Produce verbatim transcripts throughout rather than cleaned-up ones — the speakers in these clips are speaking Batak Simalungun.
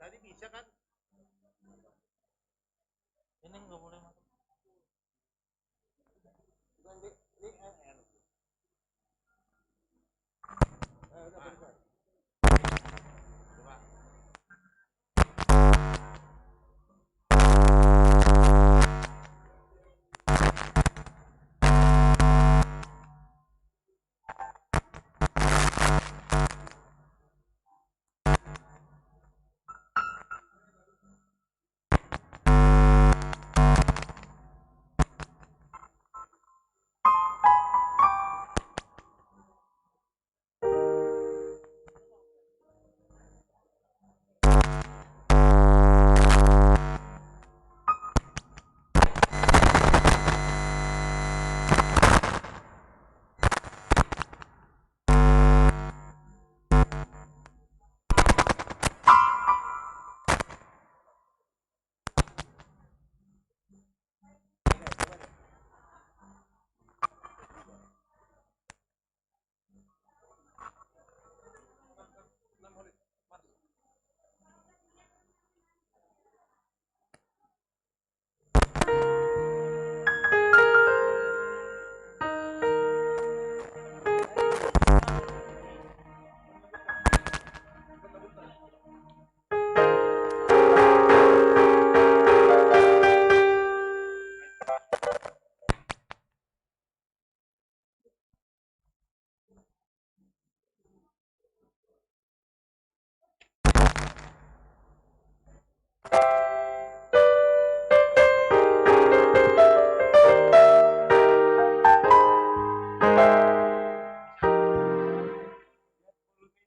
Tadi bisa kan? Ini nggak boleh masuk. Bukan di, di R R. Eh, udah, udah. Coba.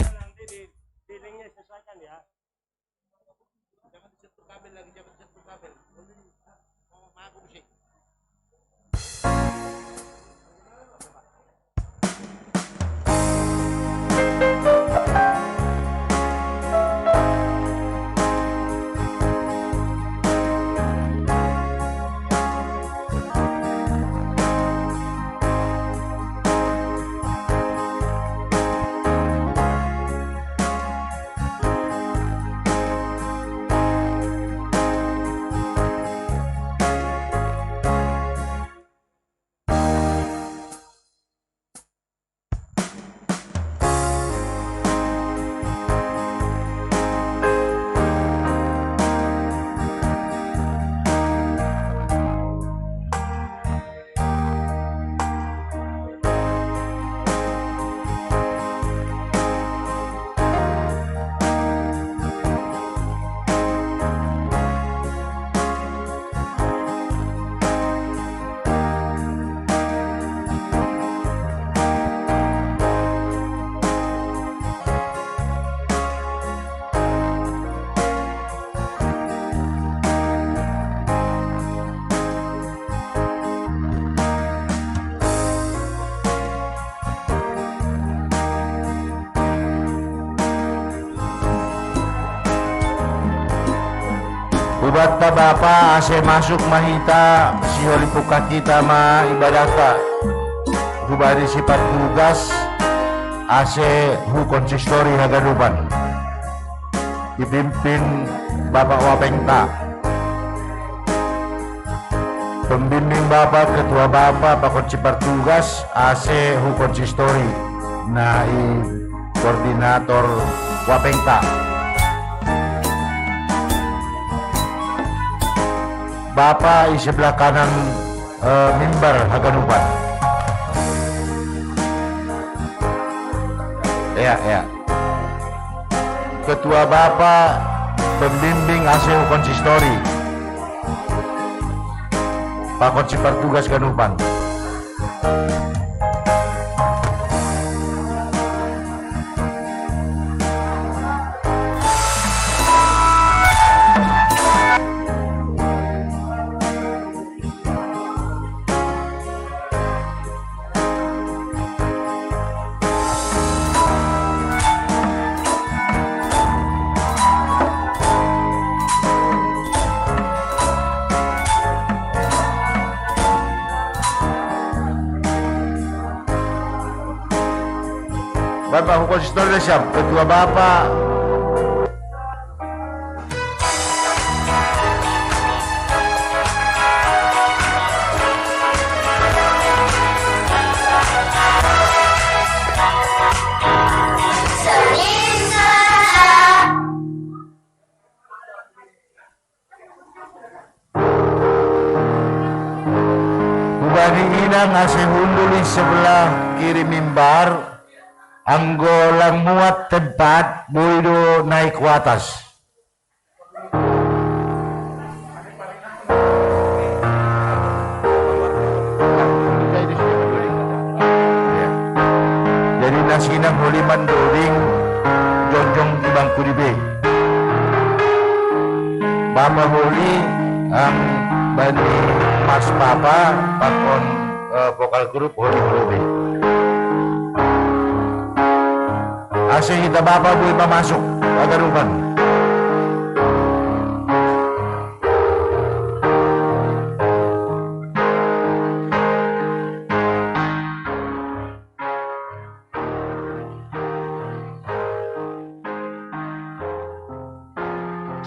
Nanti di, di linknya sesuaikan ya. Jangan disentuh kabel lagi, jangan disentuh kabel. Mau mabuk sih. Hubatta Bapa ase masuk ma hita, sihori pungka hita ma ibadahta. Hubani sipat tugas ase hu konsistori haganupan. Ipimpin Bapak Wapengta. Pembimbing Bapak, Ketua Bapak, pakon sipat tugas ase hu konsistori, na i koordinator Wapengta. Bapak i sebelah kanan, eh, mimbar haganupan. Ya, ya. Ketua Bapak, pembimbing ase hu konsistori, pakon sipat tugas ganupan. Bapak hu konsistori da siap, ketua Bapak. Yang ase hundul di sebelah kiri mimbar, anggo lang muat tempat, boi do naik ku atas. Jadi na sinang holi mandoding, jongjong di bangku dibe. Bapa holi, ang bani Mas Papa, pakon, eh, vokal grup holi holi be. Ase hita bapa boi pamasuk haganupan.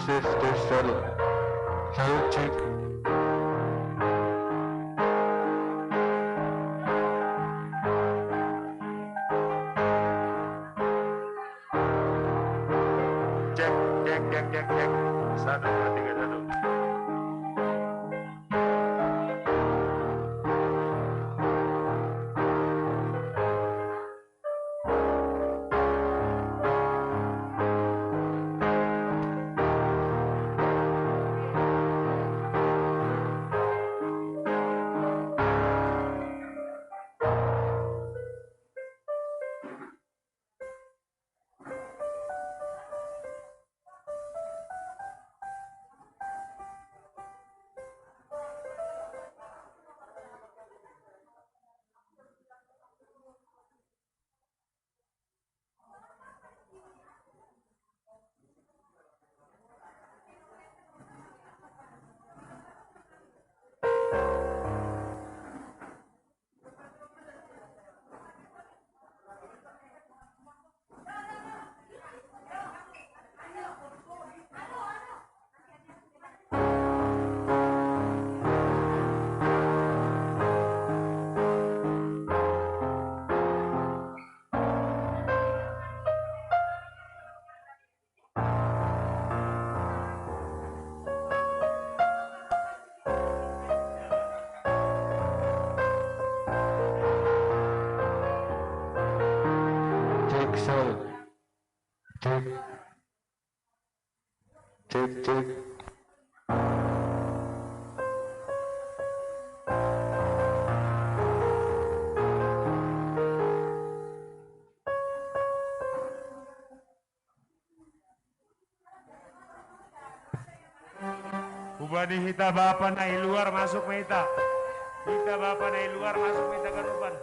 Tes, tes, satu. Satu, cek. Cek, cek, cek, cek, cek. Satu, dua, tiga, satu. Cek, sound. Cek. Cek, cek. Hubani hita bapa na i luar masuk ma hita. Hita bapa na i luar masuk ma hita ganupan.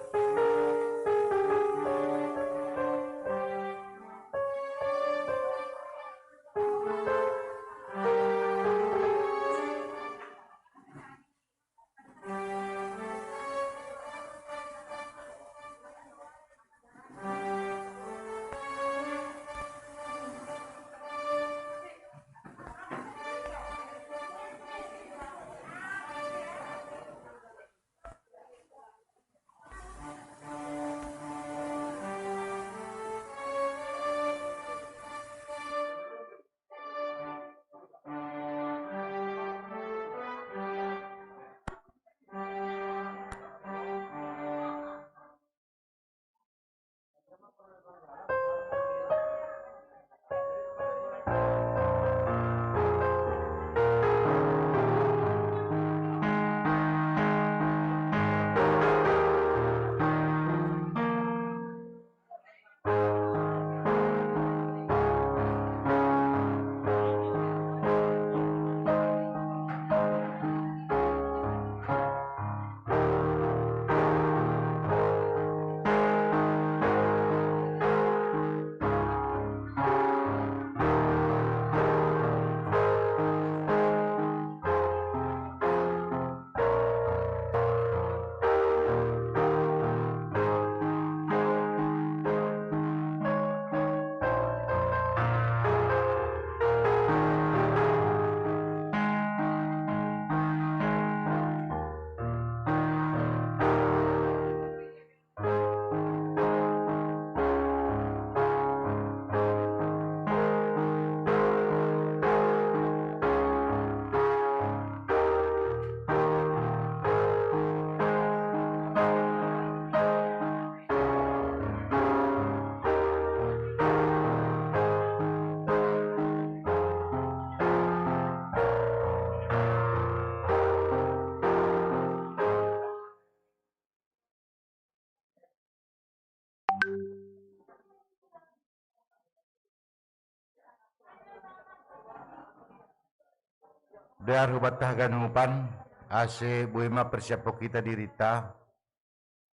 Dear hubatah ganupan, ase bui ma persiapo kita dirita,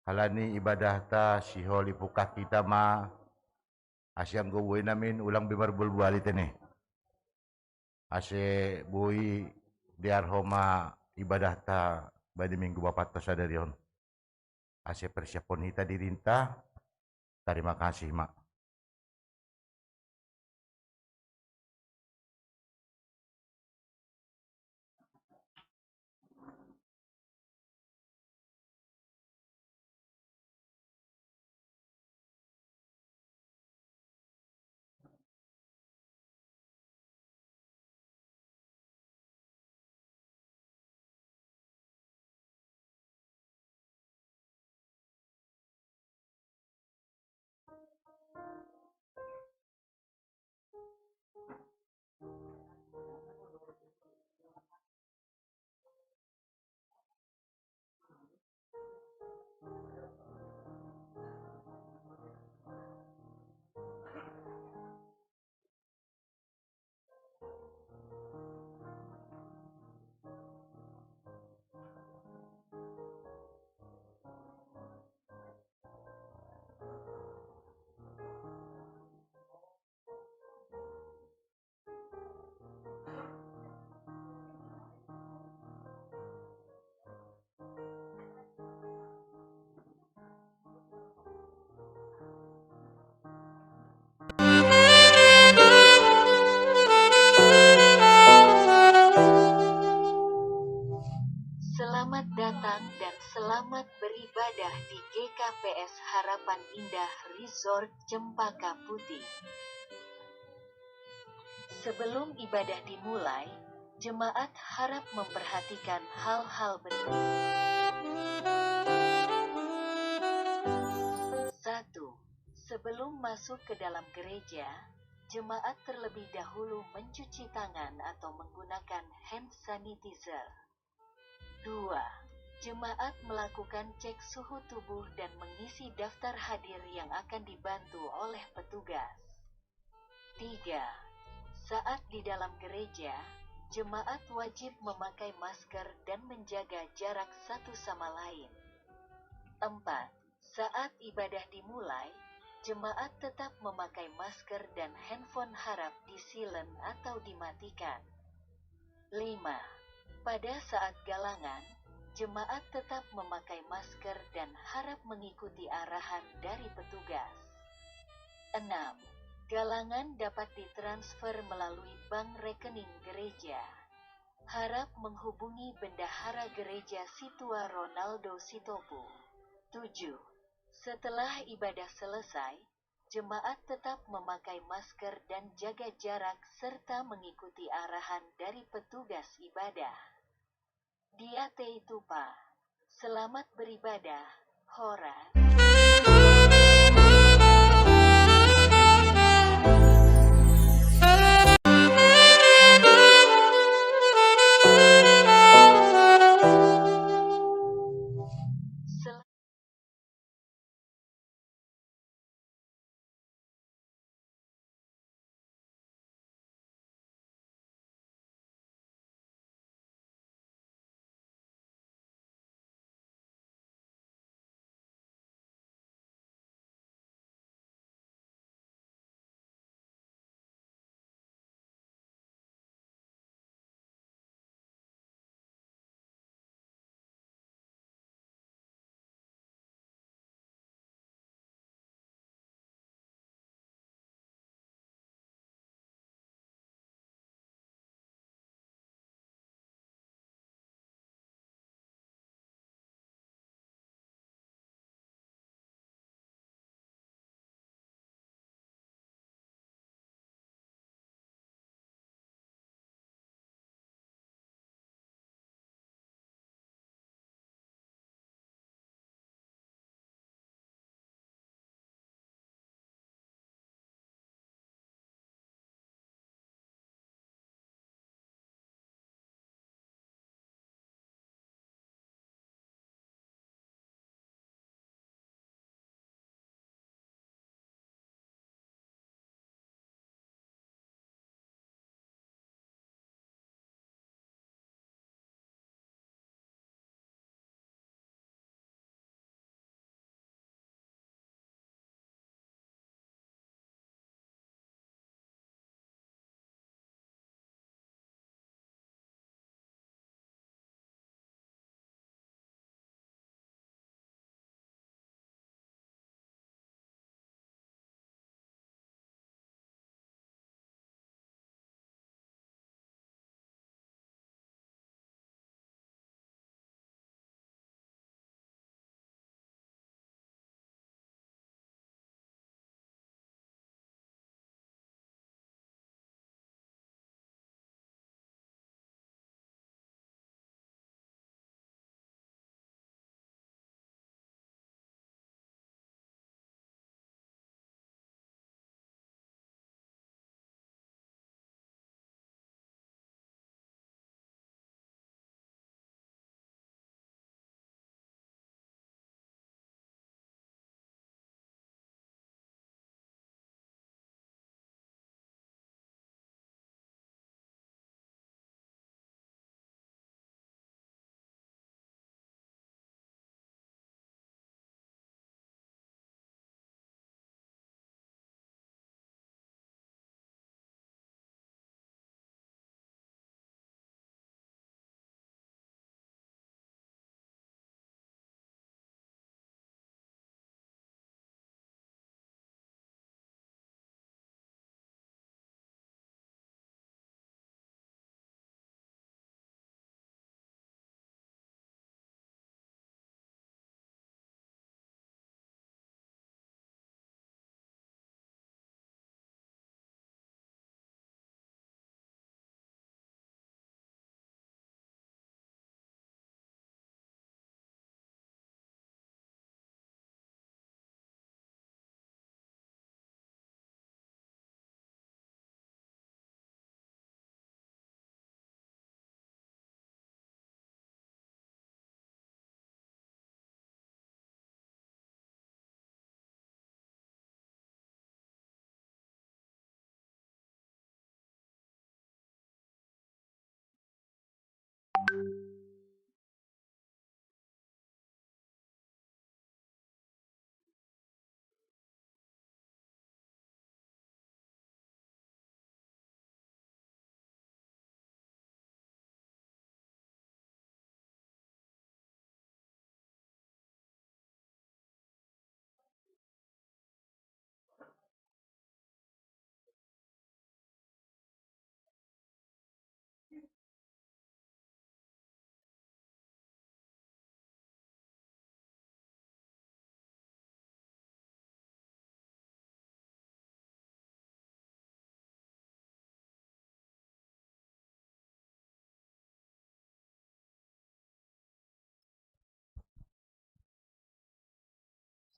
halani ibadahta sihol ipukah kita ma, ase anggo bui namin ulang bimar bulbuali tene. Ase bui dear homa ibadahta bani minggu bapatta sadari on. Ase persiapon hita dirinta. Tarima kasih ma. Selamat datang dan selamat beribadah di G K P S Harapan Indah Resort Cempaka Putih. Sebelum ibadah dimulai, jemaat harap memperhatikan hal-hal berikut. Satu, sebelum masuk ke dalam gereja, jemaat terlebih dahulu mencuci tangan atau menggunakan hand sanitizer. Dua, jemaat melakukan cek suhu tubuh dan mengisi daftar hadir yang akan dibantu oleh petugas. Tiga, saat di dalam gereja, jemaat wajib memakai masker dan menjaga jarak satu sama lain. Empat, saat ibadah dimulai, jemaat tetap memakai masker dan handphone harap di-silent atau dimatikan. Lima, pada saat galangan, jemaat tetap memakai masker dan harap mengikuti arahan dari petugas. Enam, galangan dapat ditransfer melalui bank rekening gereja. Harap menghubungi Bendahara Gereja Situa Ronaldo Sitopu. Tujuh, setelah ibadah selesai, jemaat tetap memakai masker dan jaga jarak serta mengikuti arahan dari petugas ibadah. Diatei tupa. Selamat beribadah. Horas.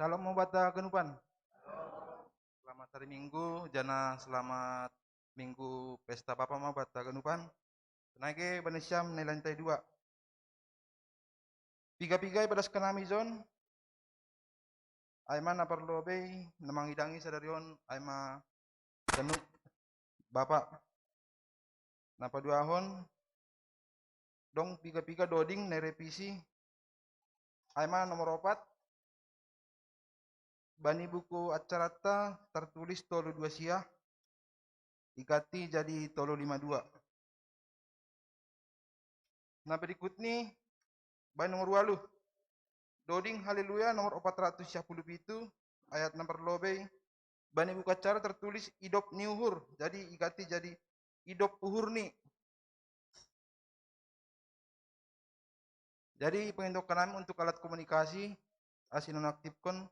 Shalom mo bata ganupan. Selamat hari Minggu, jana selamat Minggu pesta Bapa mo bata ganupan. Sonai ge bani siam nai lantai dua. Piga-piga ibadas kanami jon, ai ma na parlobei na mangidangi sadari on, ai ma ganup Bapa. Na paduahon, dong piga-piga doding nai revisi, ai ma nomor opat, bani buku acarata tartulis tolu dua sia, iganti jadi tolu lima dua. Na berikut ni, bani nomor walu, doding Haleluya nomor opat ratus sia pulu pitu, ayat na parlobei, bani buku acara tartulis idop ni uhur, jadi iganti jadi idop uhur ni. Jadi pengindokan nami untuk alat komunikasi, asi nonaktifkon,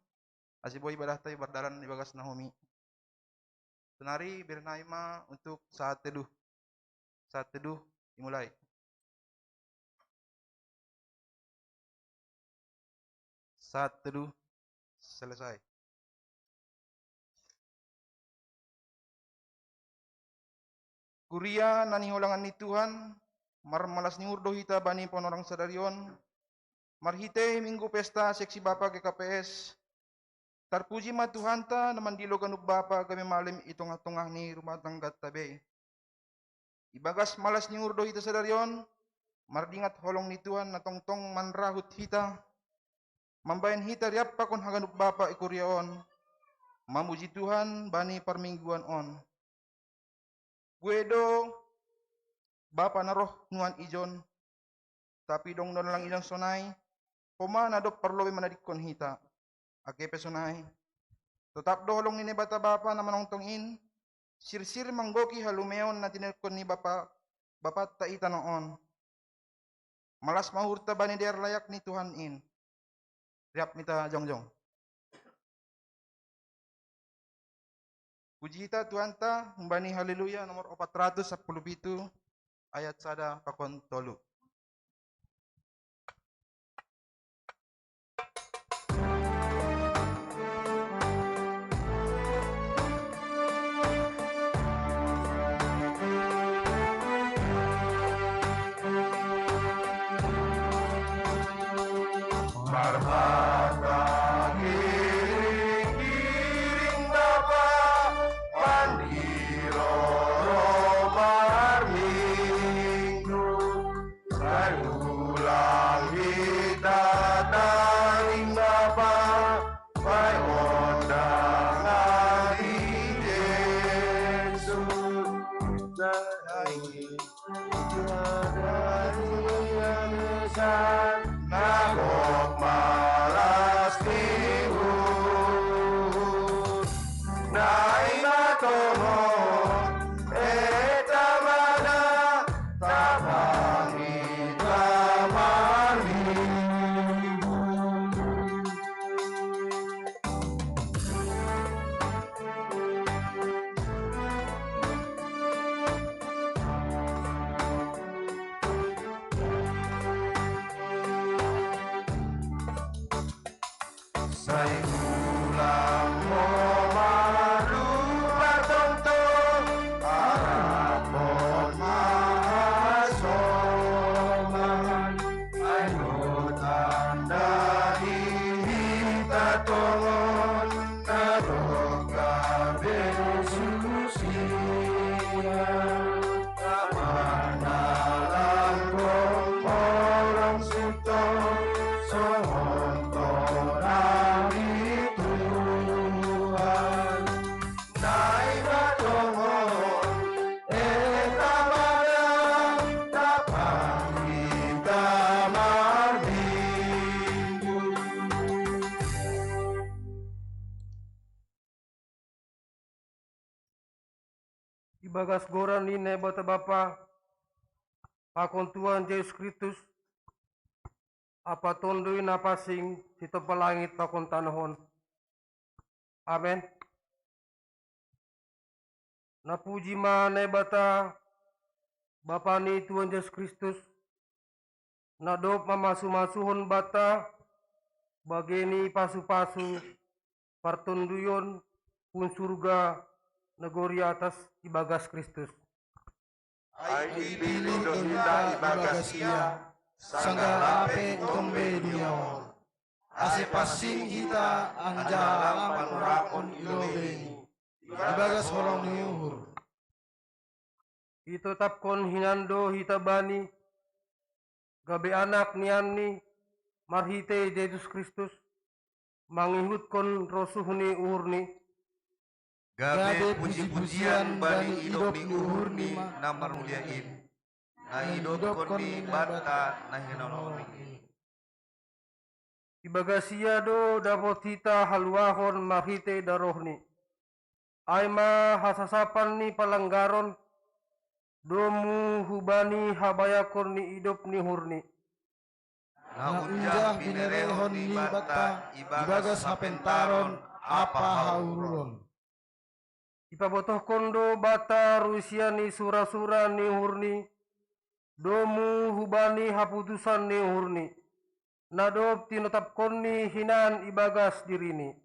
asi boi ibadahta i bardalan ibagas na homi. Sonari bere nai ma untuk saat teduh. Saat teduh dimulai. Saat teduh selesai. Kuria na niholangan ni Tuhan, marmalas ni uhur do hita bani panorang sadari on, marhitei Minggu Pesta Seksi Bapa G K P S. Tarpuji ma Tuhanta na mandilo ganup bapa gabe malim i tongah-tongah ni rumah tanggata be. Ibagas malas ni uhur do hita sadari on, mardingat holong ni Tuhan na tongtong manrahut hita, mambahen hita riap pakon haganup bapa i kuria on, mamuji Tuhan bani parmingguan on. Buei do Bapa na roh nuan ijon, tapi dong do na lang ijon sonai, homa na dob parlobei manadingkon hita. Age pe sonai, totap do holong ni Naibata Bapa na manongtong in, sirsir manggohi halumeon na tinadingkon ni Bapa, Bapanta i tano on. Malas ma uhurta bani dear layak ni Tuhan in. Riap ma hita jongjong. Puji hita Tuhanta humbani Haleluya nomor opat ratus sapuluh pitu, ayat sada pakon tolu. Marhata giring-giring Bapa, mandilo ro marminggu. Sai ulang hita tading Bapa, bahen ondangan ni Jesus. Na gok malas ni uhur, naeng ma tongon, eta ma da, tapangit ma marminggu. Sai ulang mo marlupa tongtong, arapon ma hasoman. Ai do tanda di hita tongon, na dob gabe susia. Manalang gombolong sintong, songon tona ni Tuhan. Naeng ma tongon, eta ma da, tapangit ma marminggu. Ibagas goran ni Naibata Bapa, pakon Tuhan Jesus Kristus, ampa Tonduy Napansing, sitompa langit pakon tanoh on. Amen. Na puji ma Naibata, Bapa ni Tuhan Jesus Kristus, na dob mamasu-masuhon banta, bage ni pasu-pasu partonduyon hun surga nagori atas ibagas Kristus. Ai ipilit do hita ibagas ia, sanggah lape tombe dunia on. Ase pansing hita anjaha lam panurakon i lobei, ibagas holong ni uhur. Itotapkon hinan do hita Bani, gabe anak nianNi, marhitei Jesus Kristus, mangihutkon rosuh ni uhurNi. Gabe puji-pujian bani idop ni uhurNi na marmulia in, na idopkon ni banta na hinaholongan in. Ibagas ia do dapot hita haluahon marhitei darohNi. Ai ma hasasapan ni palanggaron, domu hubani habayakon ni idop ni uhurNi. Na unjah binerehon ni banta ibagas hapentaron ampa hauhuron. Ipabotohkon do banta rusia ni sura-sura ni uhurNi, domu hubani haputusan ni uhurNi, na dob tinotapkonNi hinan ibagas diriNi.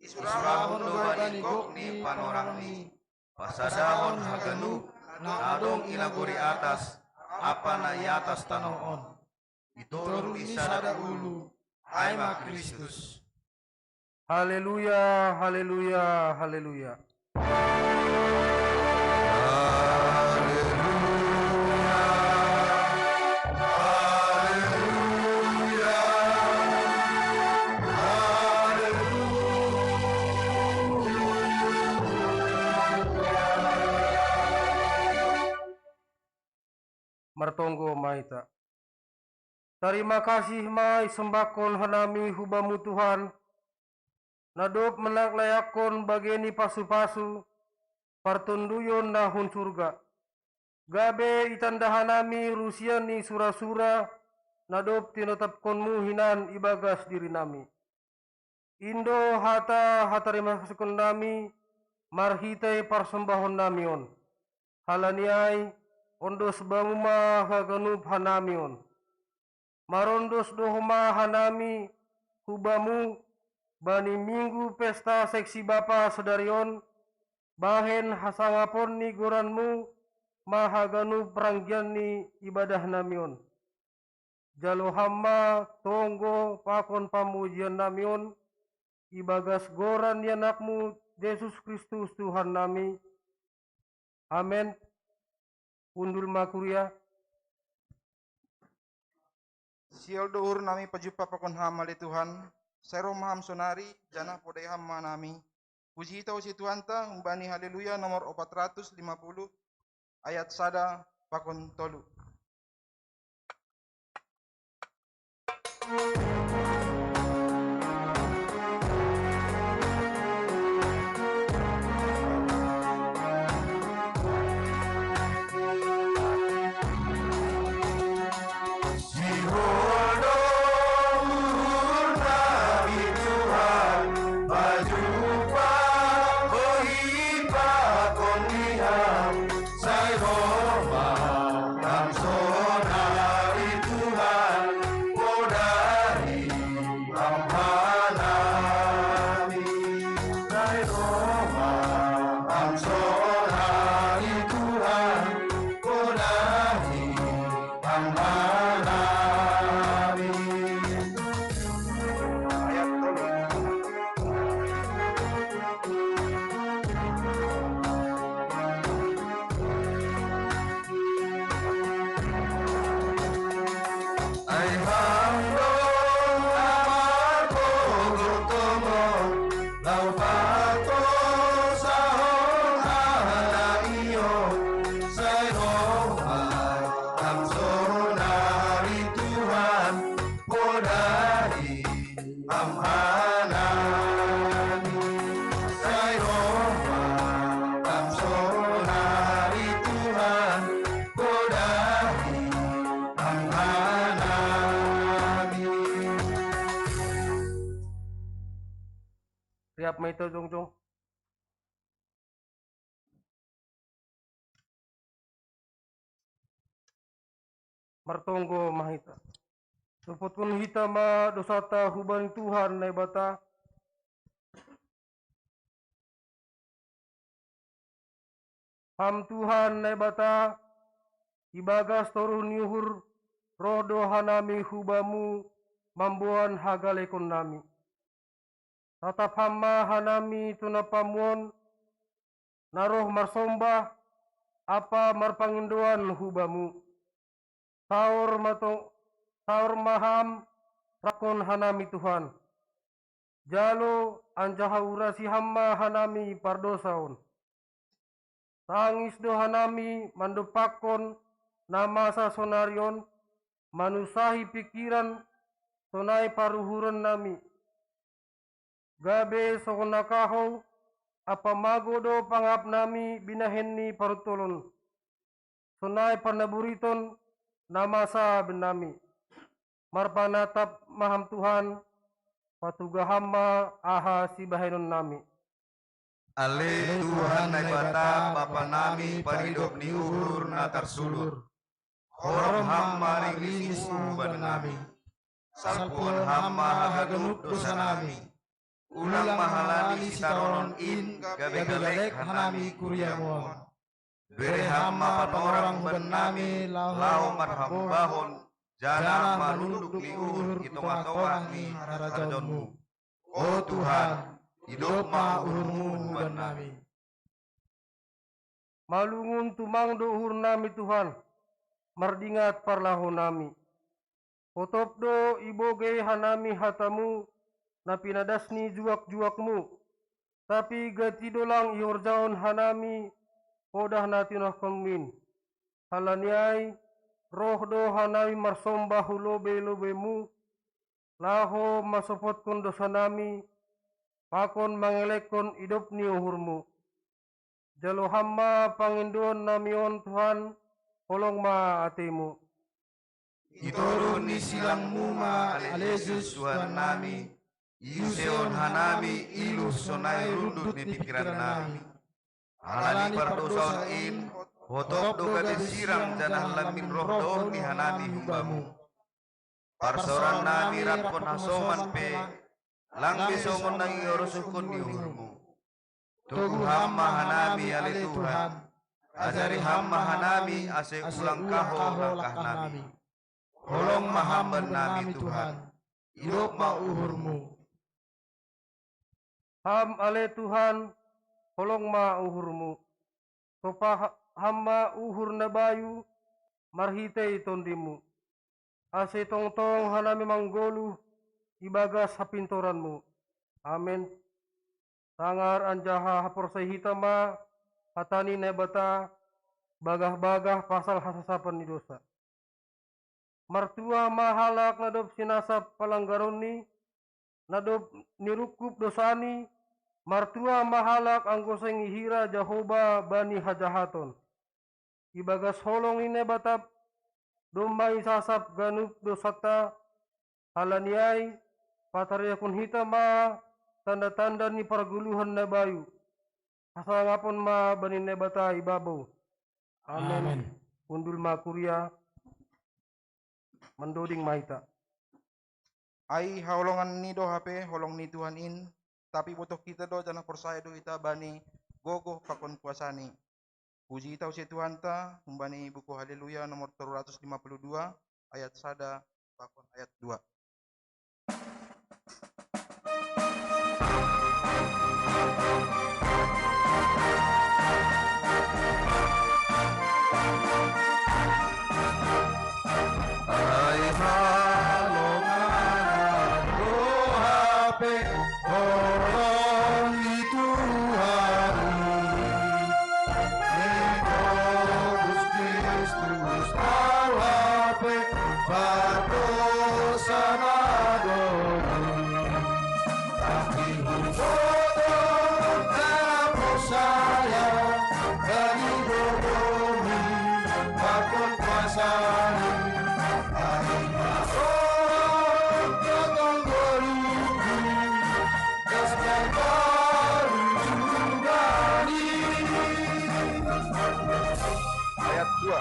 Isurahon do bani gok ni panorangNi, pasadahon haganup na adong i nagori atas ampa na i atas tanoh on. I toruh ni sada ulu, ai ma Kristus. Haleluya, haleluya, haleluya. Martonggo ma hita. Tarima kasih ma isembahkon hanami hu Bamu Tuhan, na dob mananglayakkon bage ni pasu-pasu, partonduyon na hun surga. Gabe itanda hanami rusia ni sura-sura, na dob tinotapkonMu hinan ibagas dirinami. In do hata hatarima kasihkonnami marhitei parsombahonnami on. Halani ai, ondos Bamu ma haganup hanami on. Marondos do homa hanami hu Bamu bani minggu pesta seksi bapa sadari on, bahen hasangapon ni goranMu ma haganup paranggian ni ibadahnami on. Jalo Ham ma tonggo pakon pamujiannami on, ibagas goran ni AnakMu Jesus Kristus Tuhannami. Amen. Hundul ma kuria. Sihol do uhurnami pajumpang pakon Ham ale Tuhan, sai roh ma Ham sonari, janah podai Ham ma nami. Puji hita husi Tuhanta, humbani Haleluya nomor opat ratus lima puluh, ayat sada pakon tolu. Riap ma hita jongjong. Martonggo ma hita. Sopotkon hita ma dosanta hubani Tuhan Naibata, Ham Tuhan Naibata, ibagas toruh ni uhur, roh do hanami hu Bamu mamboan hagalekon nami. Tatap Ham ma hanami tu na pamuon, na roh marsombah ampa marpangindoan hu Bamu. Saor ma to-, saor ma Ham, rangkon hanami Tuhan. Jalo anjaha urasi Ham ma hanami pardousa on. Tangis do hanami mandompakkon na masa sonari on, manunsahi pingkiran sonai paruhuran nami. Gabe songon na kahou ampa mago do pangahap nami binahen ni paruntolon. Sonai parnaburiton na masa bennami. Marpanatap ma Ham Tuhan, patuga Ham ma aha sibahenon nami. Ale Tuhan Naibata, Bapa nami paridop ni uhur na tarsulur. Horom Ham ma ringismu bannami. Salpuhon Ham ma haganup dosa nami. Ulang ma halani sitaronon in gabe galek hanami kuriamu on. Bere Ham ma panorang bannami laho marhambahon, janah manunduk ni uhur i tongah-tongah ni harajaonmu. O Tuhan, idop ma uhurmu bannami. Malungun tumang do uhur nami Tuhan, mardingat parlaho nami. Otop do ibogei hanami hatamu na pinadas ni juak-juakmu, tapi gati do lang ihorjahon hanami podah na tinohkonmin. Halani ai, roh do hanami marsombah hu lobei-lobeimu, laho mansopotkon dosa nami, pakon mangelekkon idop ni uhurmu. Jalo Ham ma pangindoan nami on Tuhan, holong ma atemu. Itoruh ni silangmu ma ale Jesus Tuhan nami, iuseon hanami iluh sonai rundut ni pingkiran nami. Halani pardousaon in, hotop do gabe sirang janah lambin roh daoh ni hanami hu Bamu. Parsaoran nami rap hasoman pe, lang be songon na ingarosuhkon ni uhurmu. Togu Ham ma hanami ale Tuhan, ajari Ham ma hanami ase ulang kahou langkah nami. Holong ma Ham bannami Tuhan, idop ma uhurmu. Ham ale Tuhan, holong ma uhurmu. Topa Ham ma uhur na bayu marhitei tondimu. Ase tongtong hanami manggoluh ibagas hapintoranmu. Amen. Tangar anjaha haporsai hita ma hata ni Naibata bagah-bagah pasal hasasapan ni dosa. Martuah ma halak na dob sinasap palanggaronni, na dob nirungkub dosani, martuah ma halak anggo seng ihira Jahoba bani hajahaton. Ibagas holong ni Naibata domma isasap ganup dosanta, halani ai, patarihon hita ma tanda-tanda ni pargoluhan na bayu. Hasangapon ma bani Naibata ibabou. Amen. Amen. Hundul ma kuria, mandoding ma hita. Ai haholongan ni do hape holong ni Tuhan in, tapi botoh hita do janah porsaya do hita bani gogoh pakon kuasani. Puji tausi Tuhanta, humbani buku Haleluya nomor tolu ratus lima puluh dua, ayat sada pakon ayat dua. Ai halongan do hape holong ni Tuhan i, Kristus tau hape pardosa na dong i. Tapi huboto na porsaya bani gogohmi pakon kuasani, ai ma roham tongtong goluhku, das dan baru jubali. Ayat dua.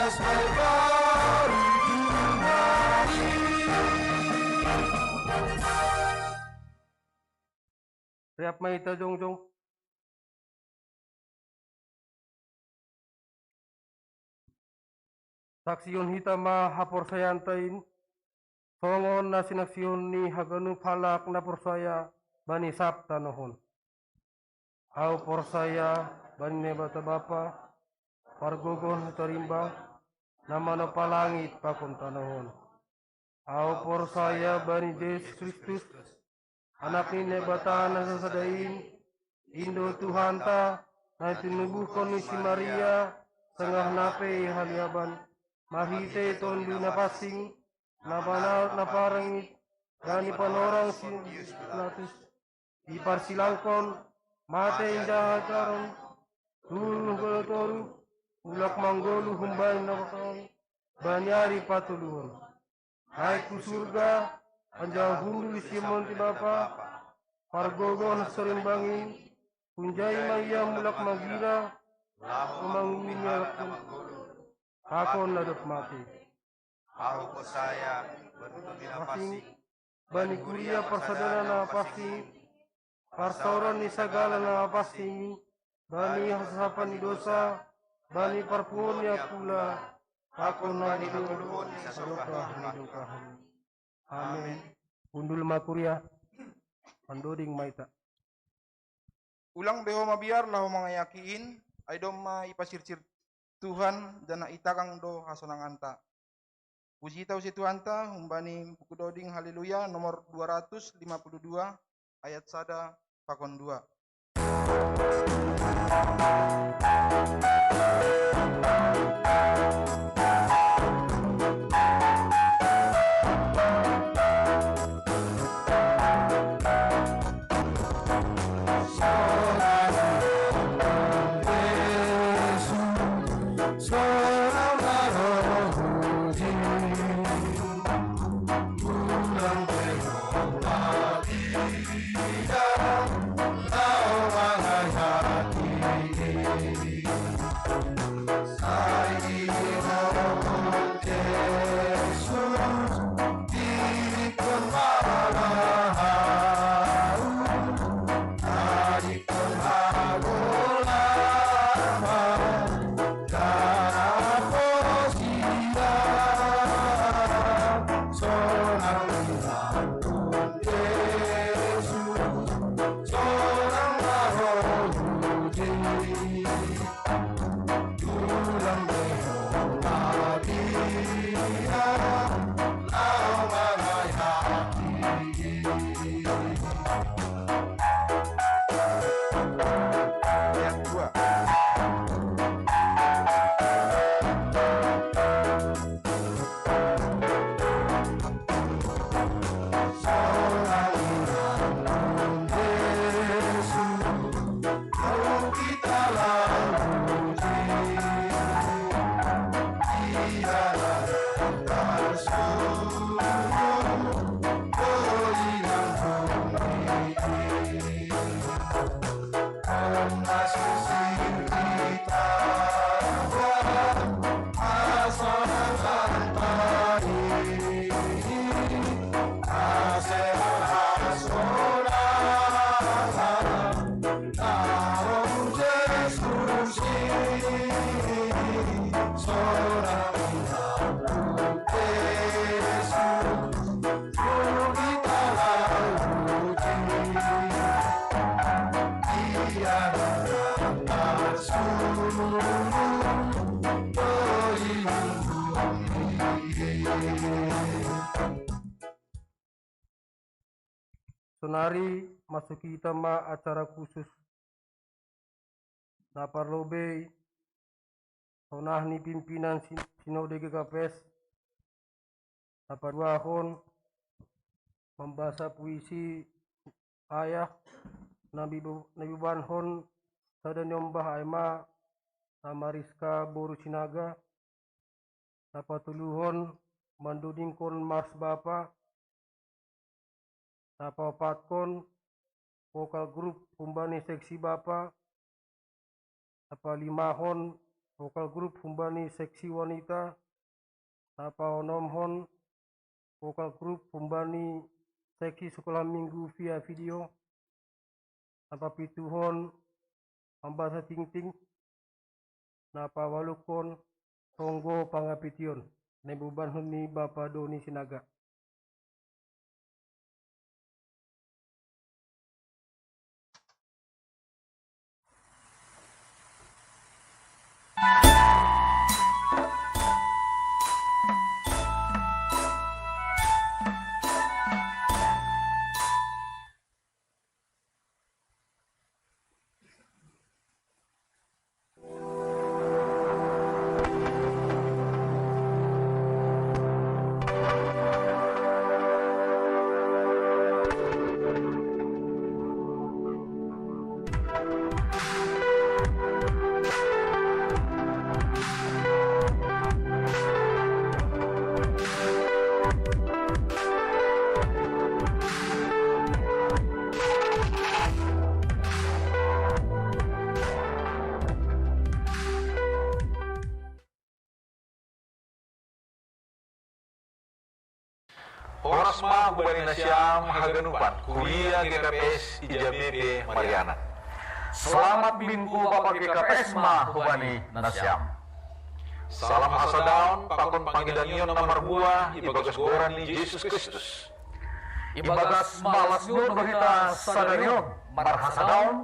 Riap ma hita jongjong. Saksihon hita ma haporsayaanta in, songon na sinaksihon ni haganup halak na porsaya bani sab tanoh on. Ahu porsaya bani Naibata Bapa, pargogoh na tarimbang, na manompa langit pakon tanoh on. Ahu porsaya bani Jesus Kristus, Anak ni Naibata na sasada in, in do Tuhanta, na tinubuhkon ni si Maria, sangah na pe haliaban, marhitei Tonduy Napansing, na pana-, na parngit, bani panorang si Pontius Pilatus, diparsilangkon, mate indahan taron, turun hu toruh, mulak manggoluh humbani na parngit, bani ari patoluhon. Naik hu surga, anjaha hundul di siamun ni Bapa, pargogoh na sarimbang in, hunjai ma Ia mulak manggira, laho manguhumi halak na manggoluh, pakon na dob mate. Ahu porsaya, bani Tonduy Napansing, bani kuria parsadaan na pansing, parsaoran ni sagala na pansing, bani hasasapan ni dousa, bani parpunguan ni angkula, pakon na didongkon ni sadokah ni dokah. Amen. Hundul ma kuria, mandoding ma hita. Ulang be ho mabiar laho mangayaki in, ai domma ipasirsir Tuhan, janah itagang do hasonanganta. Puji hita use Tuhanta, humbani buku doding Haleluya nomor dua ratus lima puluh dua, ayat sada pakon dua. Sonari masuki hita ma acara khusus na parlobei, sonang ni pimpinan sin-, sinode G K P S, na paduahon mambasa puisi ayah na bibo-, na biboanhon sada niombah ai ma, na Mariska boru Sinaga, na patoluhon mandodingkon Mars Bapa, na paopatkon vokal grup humbani seksi Bapa, na palimahon vokal grup humbani seksi wanita, na paonomhon vokal grup humbani seksi sekolah minggu via video, na papituhon pambasa tingting, na pawaluhon tonggo pangapition, na ibobanhon ni Bapa Doni Sinaga. Horas ma humbani nasiam haganupan, kuria G K P S Ijamepe Mariana. Selamat Minggu Bapa G K P S ma humbani nasiam. Salam hasadaon pakon pangidangion na marbuah ibagas goran ni Jesus Kristus. Ibagas malas ni uhur do hita sadari on marhasadaon,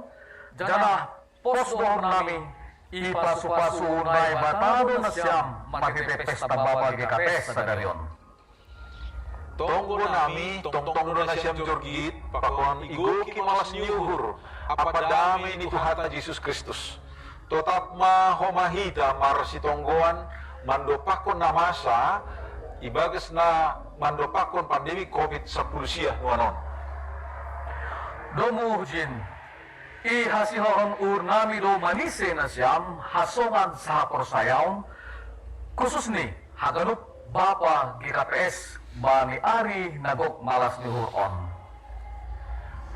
janah pos do uhur nami, ipasupasu Naibata do nasiam marhitei pesta Bapa G K P S sadari on. Tonggo nami, tongtong do nasiam jorgit pakon igoki malas ni uhur ampa damei ni Tuhanta Jesus Kristus. Totap ma homa hita marsitonggoan mandompakkon na masa ibagas na mandompakkon pandemi covid sampulu sia nuan on. Domu jin, ihasihon uhur nami do manise nasiam hasongan sahaporsayaon, khususni haganup Bapa G K P S bani ari na gok malas ni uhur on.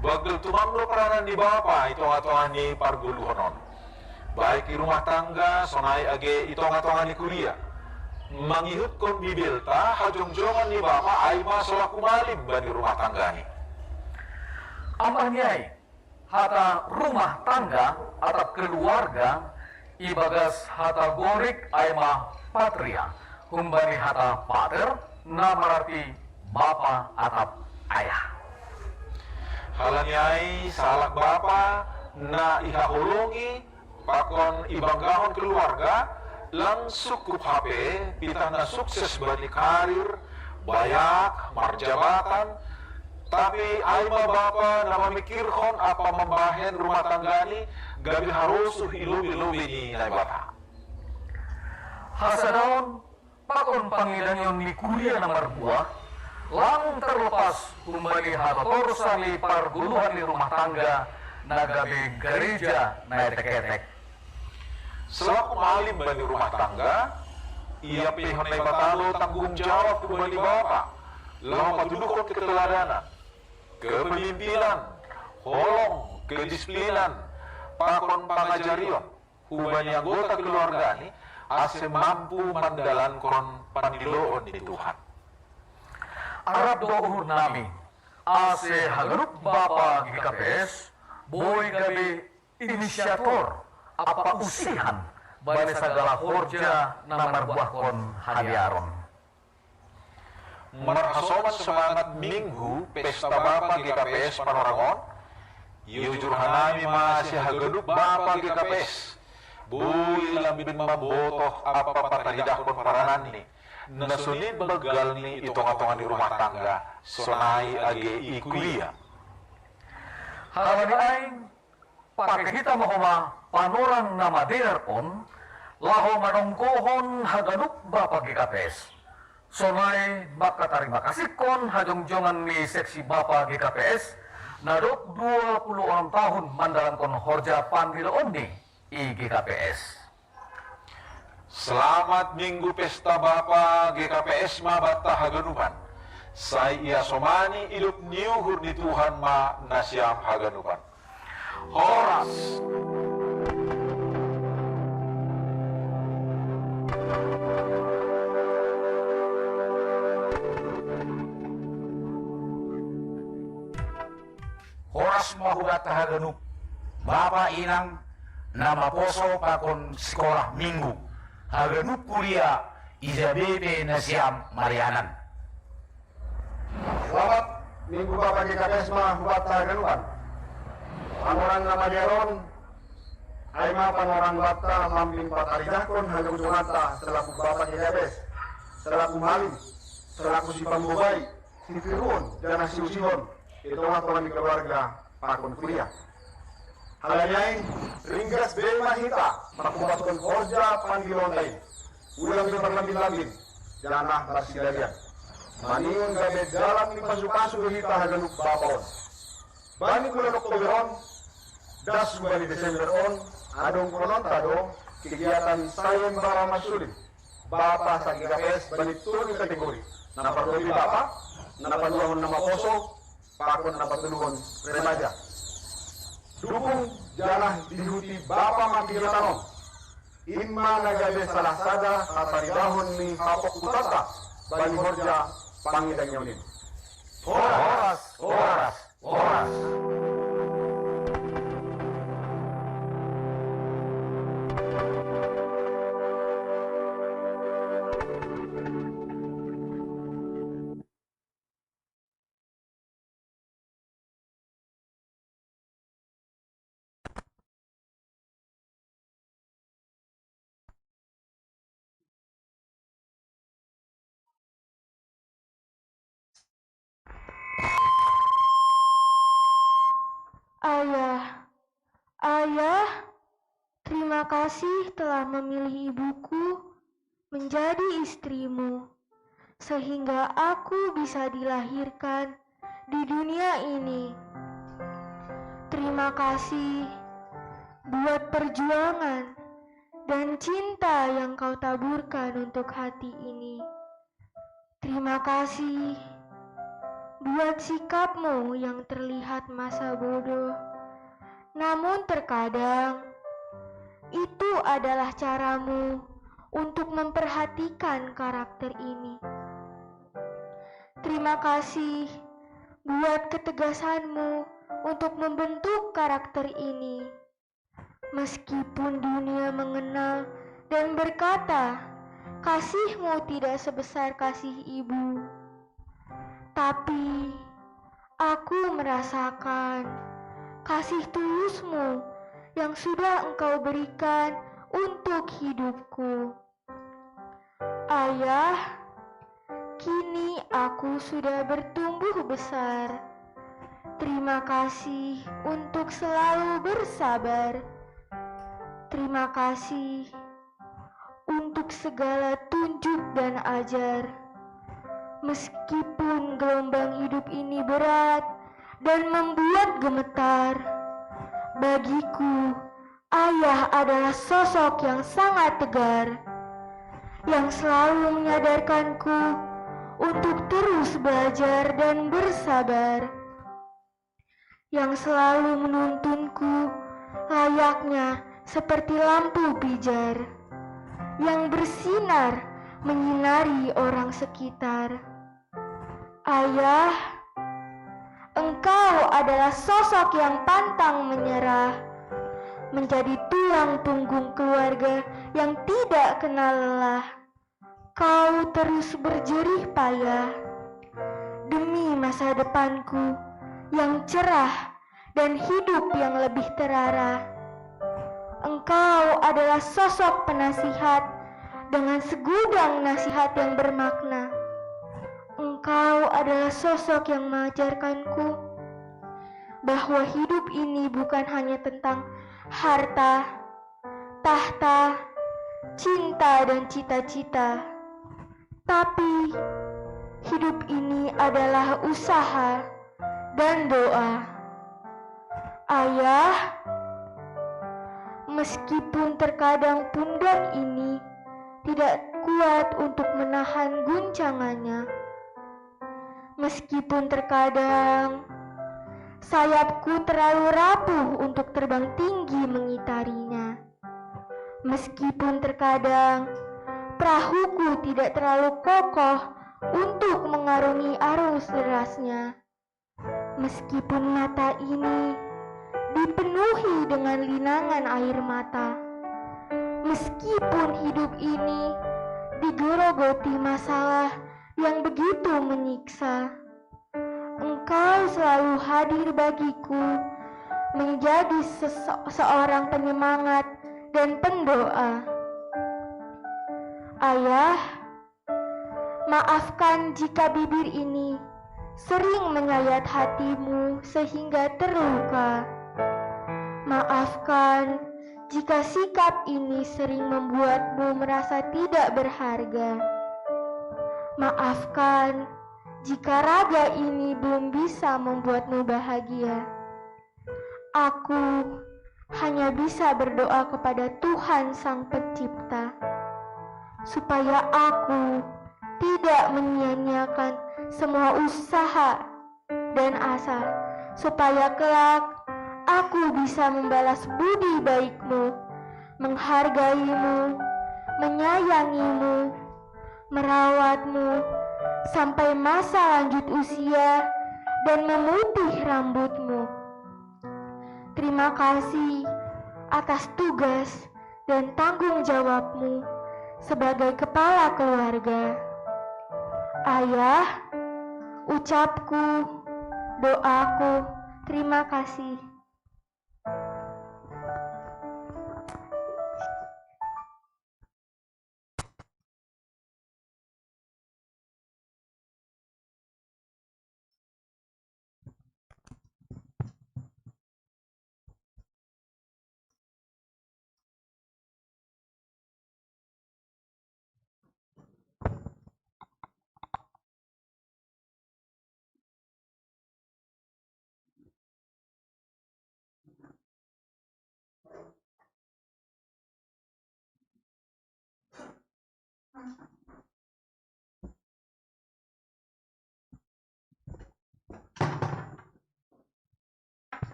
Banggal tumang do peranan ni Bapa i tongah-tongah ni pargoluhon on, baik i rumah tangga sonai age i tongah-tongah ni kuria. Mangihutkon Bibelta, hajongjongan ni Bapa ai ma solaku malim bani rumah tanggani. Ampa ni ai, hata rumah tangga atap keluarga ibagas hata Gorik ai ma patria, humbani hata pater, na mararti bapa atap ayah. Halani ai sahalak bapa na ihaholongi pakon ibanggahon keluarga, lang sungkup hape pitah na sukses bani karir, bayak, marjabatan, tapi ai ma bapa na mamikirhon ampa mambahen rumah tanggani gabe harosuh i lobei-lobei ni Naibata. Hasadaon pakon pangidangion ni kuria na marbuah, lang terlepas humbani hatotorsa ni pargoluhan ni rumah tangga na gabe gareja na etek-etek. Selaku malim bani rumah tangga, iampeihon Naibata do tanggung jawab humbani bapa laho patuduhon keteladanan, kepemimpinan, holong, kedisiplinan, pakon pangajarion humbani anggota keluargani, ase mampu mandalankon pandiloon ni Tuhan. Arap do uhur nami, ase haganup bapa G K P S boi gabe inisiator ampa usihan bani sagala horja na marbuahkon hadearon. Marhasoman semangat Minggu Pesta Bapa G K P S Panorang on, iujur hanami ma ase haganup bapa G K P S boi lambin mambotoh ampa patahidahkon parananni, na sonin banggalni i tongah-tongah ni rumah tangga, sonai age i kuria. Halani ai, pake hita ma homa panorang na madear on, laho manongkohon haganup bapa G K P S. Sonai mangkatarima kasihkon hajongjongan ni seksi bapa G K P S, na dob dua puluh onom tahun mandalankon horja pandiloonni i G K P S. Selamat Minggu Pesta Bapa G K P S ma banta haganupan. Sai iasomani idop ni uhur ni Tuhan ma nasiam haganupan. Horas. Horas ma hubatta haganup bapa inang na maposo pakon sikola minggu, haganup kuria, ija be pe nasiam marianan. Selamat Minggu Bapa G K P S ma hubatta haganupan. Panorang na madear on, ai ma panorang batta lambing pataridahkon hagamujuonanta selaku Bapa G K P S, selaku malim, selaku sipambobai, sitiruon, janah siusihon, di tonga-tonga ni keluarga pakon kuria. Halani ai, ringgas be ma hita mangkumpaskon horja panggiloonta i. Ulang be marlambin-lambin, janah marsidalian. Maningon gabe dalan ni pasu-pasu do hita haganup bapa on. Bani bulan Oktober on, das hubani Desember on, adong holonta do kegiatan Sayembara Marsulim bapa sa-G K P S bani tolu kategori, na parlobei bapa, na paduahon na maposo, pakon na patoluhon remaja. Dukung janah diihuti bapa ma kegiatan on. In ma na gabe salah sada hataridahon ni hapohputanta bani horja pangidangion in. Horas, horas, horas. Ayah, Ayah, terima kasih telah memilih ibuku menjadi istrimu, sehingga aku bisa dilahirkan di dunia ini. Terima kasih buat perjuangan dan cinta yang kau taburkan untuk hati ini. Terima kasih buat sikapmu yang terlihat masa bodoh. Namun terkadang itu adalah caramu untuk memperhatikan karakter ini. Terima kasih buat ketegasanmu untuk membentuk karakter ini. Meskipun dunia mengenal dan berkata, "Kasihmu tidak sebesar kasih ibu." Tapi aku merasakan kasih tulusmu yang sudah engkau berikan untuk hidupku. Ayah, kini aku sudah bertumbuh besar. Terima kasih untuk selalu bersabar. Terima kasih untuk segala tunjuk dan ajar. Meskipun gelombang hidup ini berat dan membuat gemetar, bagiku, ayah adalah sosok yang sangat tegar, yang selalu menyadarkanku untuk terus belajar dan bersabar, yang selalu menuntunku layaknya seperti lampu pijar yang bersinar menyinari orang sekitar. Ayah, engkau adalah sosok yang pantang menyerah, menjadi tulang punggung keluarga yang tidak kenal lelah. Kau terus berjerih payah demi masa depanku yang cerah dan hidup yang lebih terarah. Engkau adalah sosok penasihat dengan segudang nasihat yang bermakna. Engkau adalah sosok yang mengajarkanku bahwa hidup ini bukan hanya tentang harta, tahta, cinta, dan cita-cita. Tapi hidup ini adalah usaha dan doa. Ayah, meskipun terkadang pundak ini tidak kuat untuk menahan guncangannya, meskipun terkadang sayapku terlalu rapuh untuk terbang tinggi mengitarinya, meskipun terkadang Perahuku tidak terlalu kokoh untuk mengarungi arus derasnya. Meskipun mata ini dipenuhi dengan linangan air mata, meskipun hidup ini digerogoti masalah yang begitu menyiksa, Engkau selalu hadir bagiku, menjadi sese- seorang penyemangat dan pendoa. Ayah, maafkan jika bibir ini sering menyayat hatimu sehingga terluka. Maafkan jika sikap ini sering membuatmu merasa tidak berharga. Maafkan jika raga ini belum bisa membuatmu bahagia. Aku hanya bisa berdoa kepada Tuhan Sang Pencipta, supaya aku tidak menyia-nyiakan semua usaha dan asa, supaya kelak aku bisa membalas budi baikmu, menghargaimu, menyayangimu, merawatmu sampai masa lanjut usia dan memutih rambutmu. Terima kasih atas tugas dan tanggung jawabmu sebagai kepala keluarga. Ayah, ucapku, doaku, terima kasih.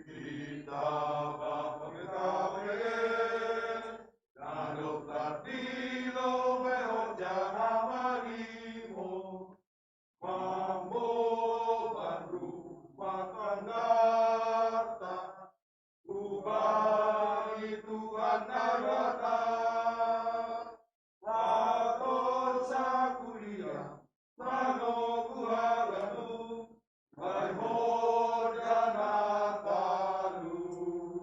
Kita bapa kita berdiri, dan dokter di lo beho jana marimo, mambo baru makan gata, ubari Tuhan agata, atau sakuria, mano kuhaganu, Baihor jana talu.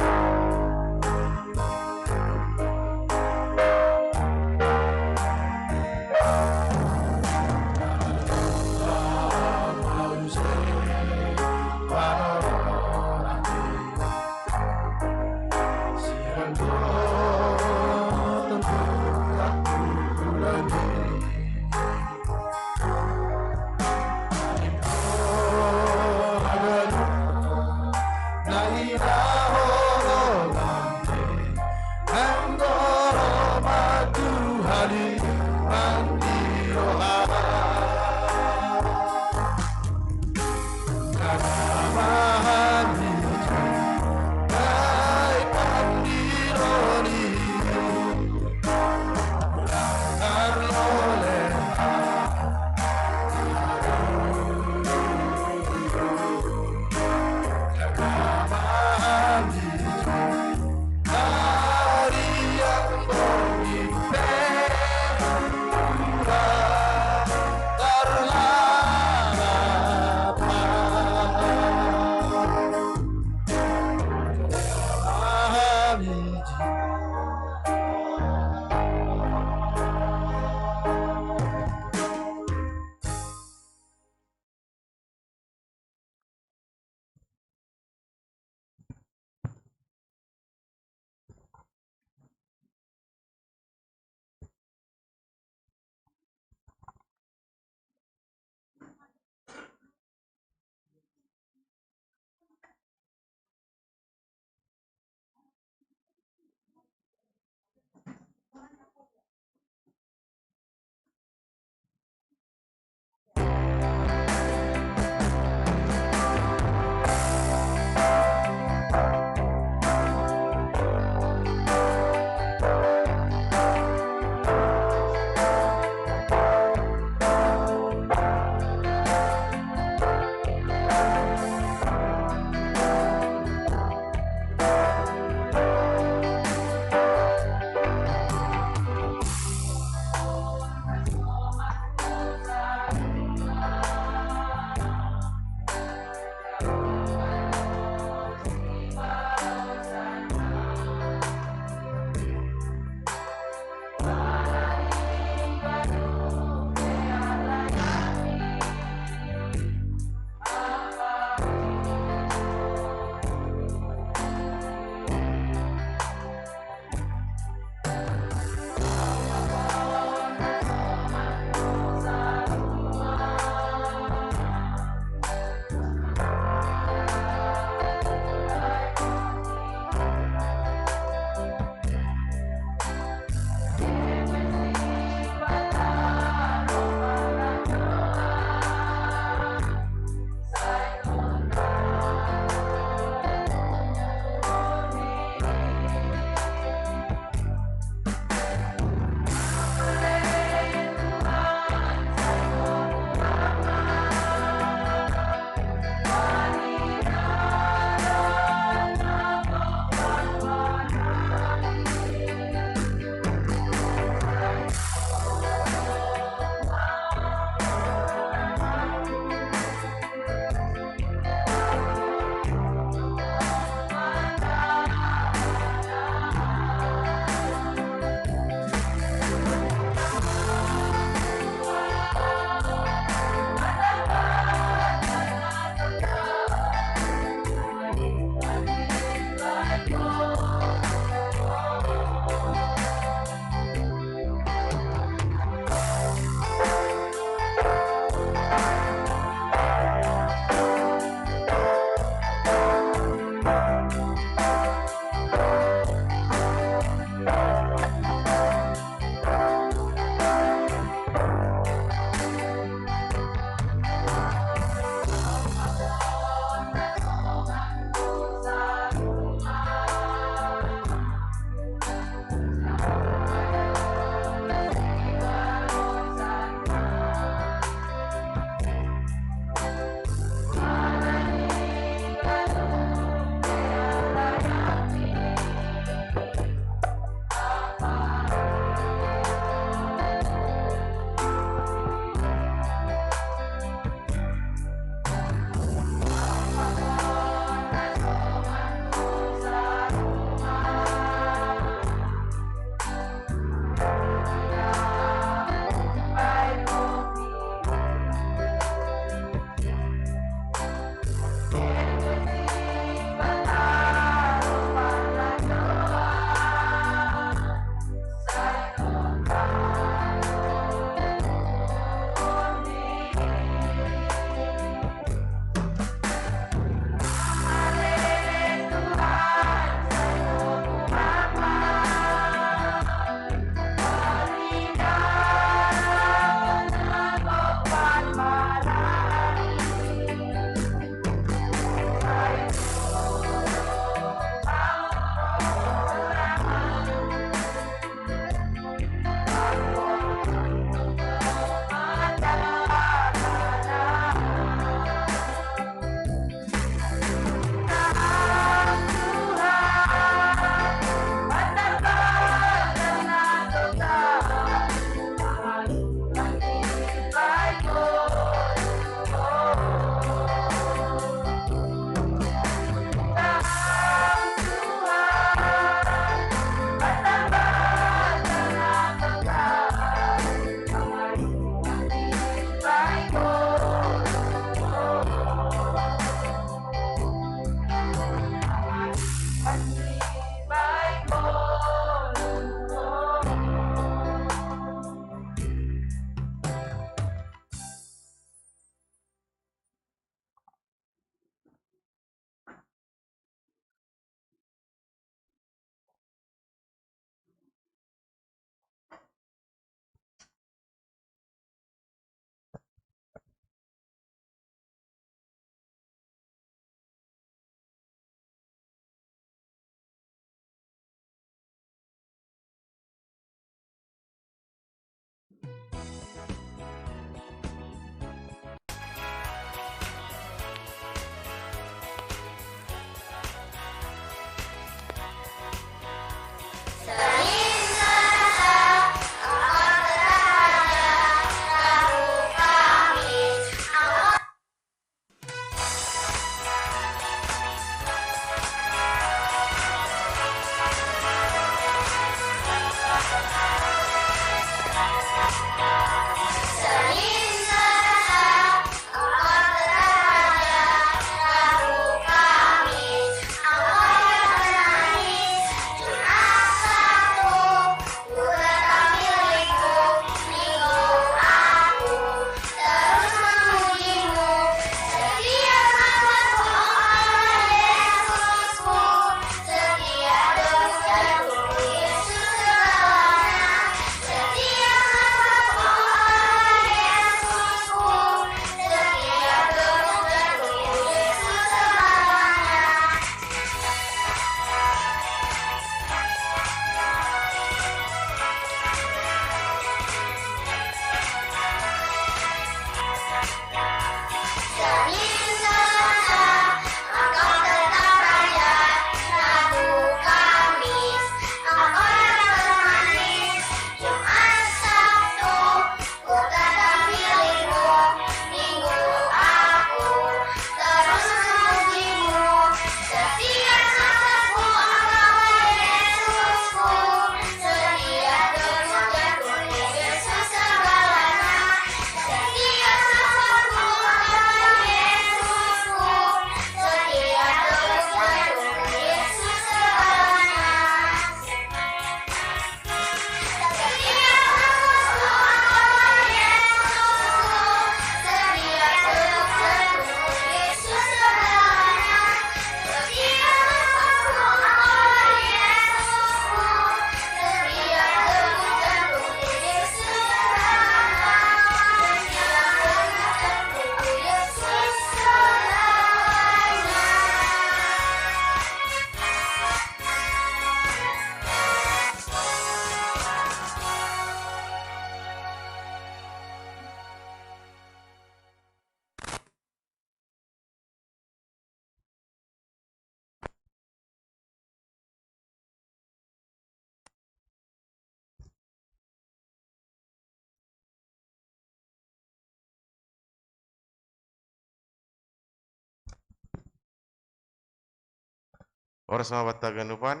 Ora sama bata ganupan.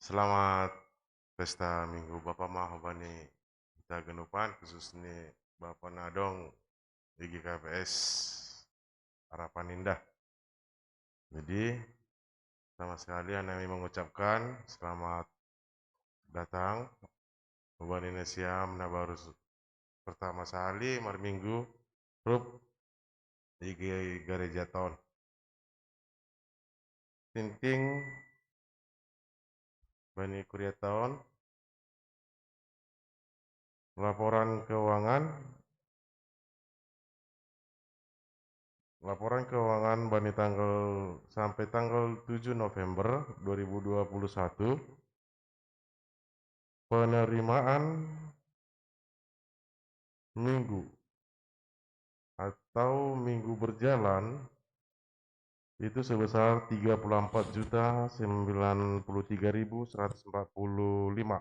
Selamat pesta Minggu Bapa maho bani kita ganupan, khusus ni Bapa Nadong di G K P S Harapan Indah. Jadi, sama sekali kami mengucapkan selamat datang. Bani na siam na baru pertama sali marminggu rup di gereja taon. Tinting bani kuria taon, laporan keuangan, laporan keuangan bani tanggal, sampai tanggal tujuh November dua ribu dua puluh satu, penerimaan minggu atau minggu berjalan itu sebesar tiga puluh empat juta sembilan puluh tiga ribu seratus empat puluh lima.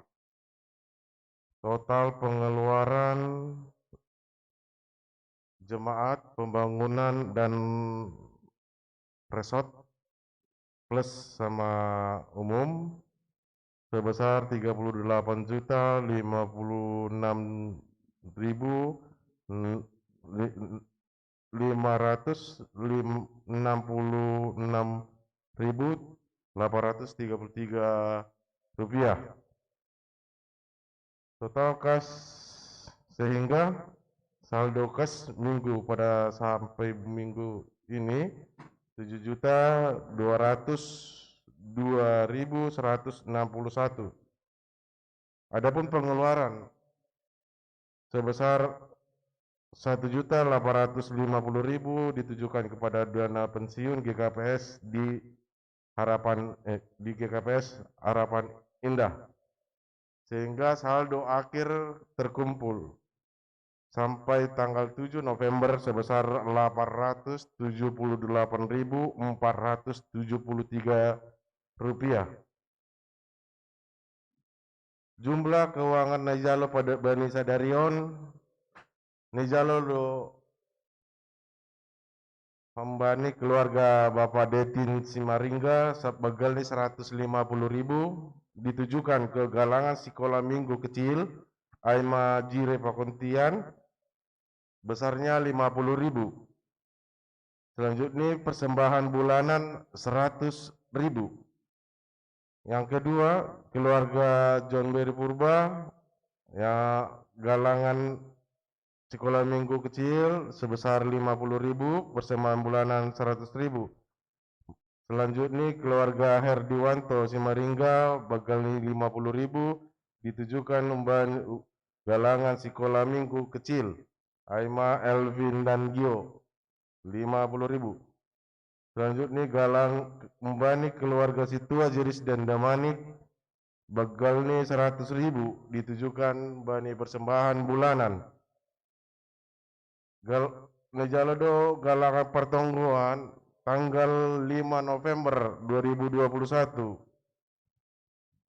Total pengeluaran jemaat, pembangunan, dan resort plus sama umum sebesar tiga puluh delapan juta lima puluh enam ribu lima ratus enam puluh enam ribu delapan ratus tiga puluh tiga rupiah. Total kas, sehingga saldo kas minggu pada sampai minggu ini tujuh juta dua ratus dua ribu seratus enam puluh satu. Adapun pengeluaran sebesar satu juta delapan ratus lima puluh ribu ditujukan kepada dana pensiun G K P S di Harapan, eh, di G K P S Harapan Indah, sehingga saldo akhir terkumpul sampai tanggal tujuh November sebesar delapan ratus tujuh puluh delapan ribu empat ratus tujuh puluh tiga rupiah. Jumlah keuangan na jalo pada bani sadarion, na jalo do hambani keluarga Bapak Detin Simaringga, sab-, begal ni seratus lima puluh ribu ditujukan ke galangan sekolah minggu kecil, ai ma jire pakontian, besarnya lima puluh ribu. Selanjutnya persembahan bulanan seratus ribu. Yang kedua, keluarga John Berry Purba, ya, galangan sekolah minggu kecil sebesar lima puluh ribu, persembahan bulanan seratus ribu. Selanjutnya, keluarga Herdiwanto Simaringga, begal ni lima puluh ribu, ditujukan umban galangan sekolah minggu kecil, ai ma Elvin dan Gio, lima puluh ribu. Selanjutnya, galang umbani keluarga Situa Jiris dan Damanik, begal ni seratus ribu, ditujukan bani persembahan bulanan. Gal-, na jalo do galangan pertonggoan tanggal lima November dua ribu dua puluh satu.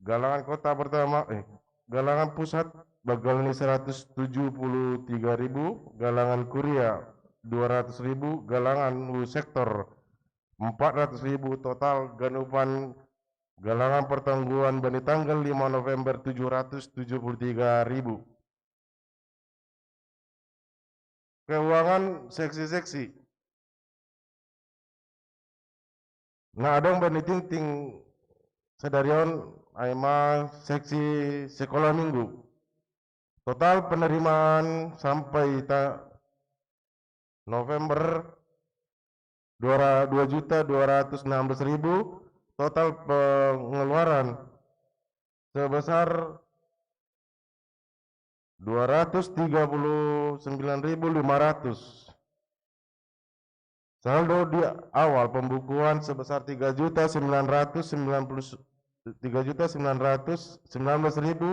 Galangan kota pertama, eh, galangan pusat, begal ni seratus tujuh puluh tiga ribu, galangan kuria dua ratus ribu, galangan sektor empat ratus ribu, total ganupan galangan pertonggoan bani tanggal lima November tujuh ratus tujuh puluh tiga ribu. Keuangan seksi-seksi. Na adong bani tinting sadarion ai ma seksi sekolah minggu. Total penerimaan sampai ta-, November dua ra-, dua juta dua ratus enam belas ribu, total pengeluaran sebesar dua ratus tiga puluh sembilan ribu lima ratus. Saldo di awal pembukuan sebesar tiga juta sembilan ratus sembilan puluh, tiga juta sembilan ratus sembilan belas ribu,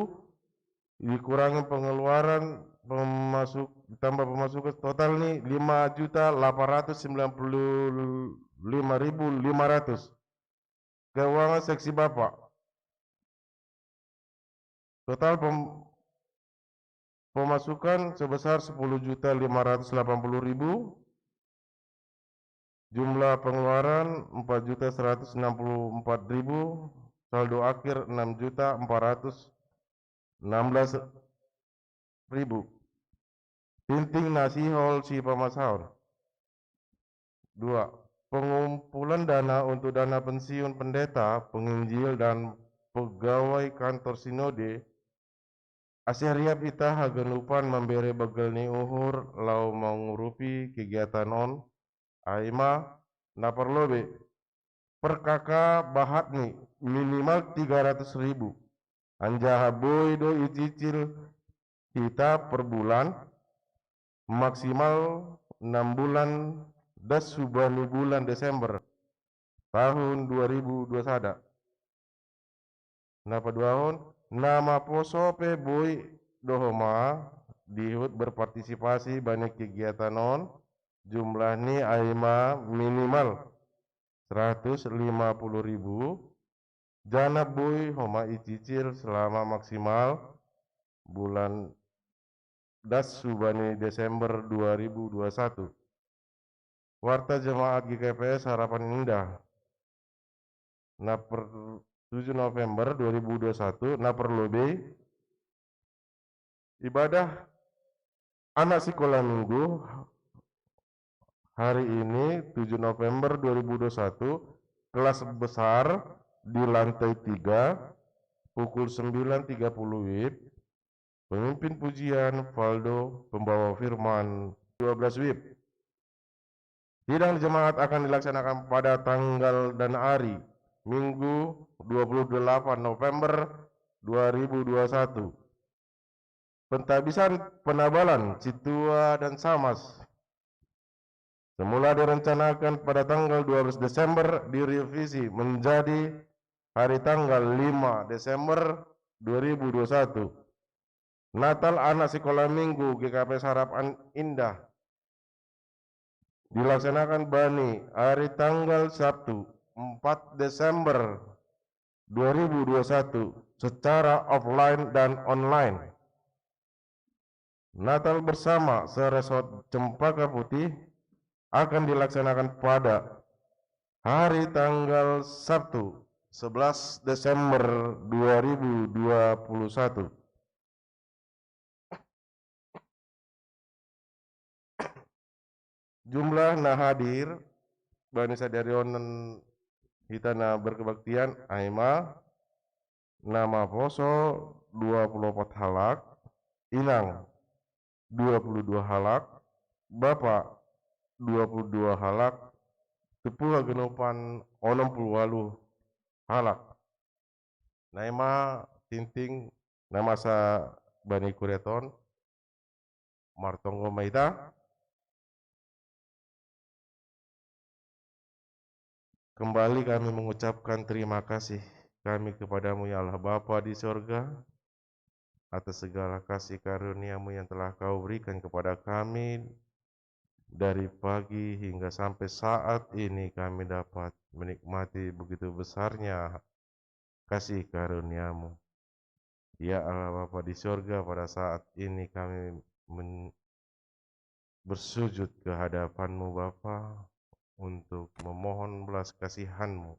dikurangi pengeluaran, pemasuk-, ditambah pemasukan, total ni lima juta delapan ratus sembilan puluh lima ribu lima ratus. Keuangan seksi Bapak. Total pem-, pemasukan sebesar sepuluh juta lima ratus delapan puluh ribu, Jumlah pengeluaran empat juta seratus enam puluh empat ribu, saldo akhir enam juta empat ratus enam belas ribu. Tinting na sihol si pamasaon. Dua, pengumpulan dana untuk dana pensiun pendeta, penginjil, dan pegawai kantor sinode, ase riap hita haganupan mambere bagel ni uhur laho mangurupi kegiatan on, ai ma na parlobei. Per K K bahatni minimal tiga ratus ribu. Anjaha boi do icicil hita per bulan, maksimal enam bulan, das hubani bulan Desember tahun dua ribu dua sada. Na paduahon, na maposo pe boi do homa dihut berpartisipasi bani kegiatan on, jumlahni ai ma minimal seratus lima puluh ribu, janah boi homa icicil selama maksimal bulan das hubani Desember dua ribu dua satu. Warta jemaat G K P S Harapan Indah. Na per tujuh November dua ribu dua satu, na parlobei, ibadah anak sekolah minggu hari ini, tujuh November dua ribu dua satu, kelas besar di lantai tiga, pukul sembilan tiga puluh WIB, pemimpin pujian Valdo, pembawa firman dua belas WIB. Sidang jemaat akan dilaksanakan pada tanggal dan hari Minggu dua puluh delapan November dua ribu dua satu. Pentabisan penabalan Citua dan Samas semula direncanakan pada tanggal dua belas Desember direvisi menjadi hari tanggal lima Desember dua ribu dua satu. Natal anak sekolah minggu G K P S Harapan Indah dilaksanakan bani hari tanggal Sabtu empat Desember dua ribu dua satu secara offline dan online. Natal bersama seresort Cempaka Putih akan dilaksanakan pada hari tanggal Sabtu sebelas Desember dua ribu dua puluh satu. Jumlah na hadir bani sadari on hita na berkebaktian ai ma na maposo dua puluh opat halak, inang dua puluh dua halak, bapa dua puluh dua halak, tupu haganupan onom puluh ualuh halak. Na ai ma tinting na masa bani kuriaton, martonggo ma hita. Kembali kami mengucapkan terima kasih kami kepadamu, ya Allah Bapa di sorga, atas segala kasih karunia-Mu yang telah Kau berikan kepada kami dari pagi hingga sampai saat ini kami dapat menikmati begitu besarnya kasih karunia-Mu. Ya Allah Bapa di sorga, pada saat ini kami men- bersujud ke hadapan-Mu Bapa untuk memohon belas kasihan-Mu.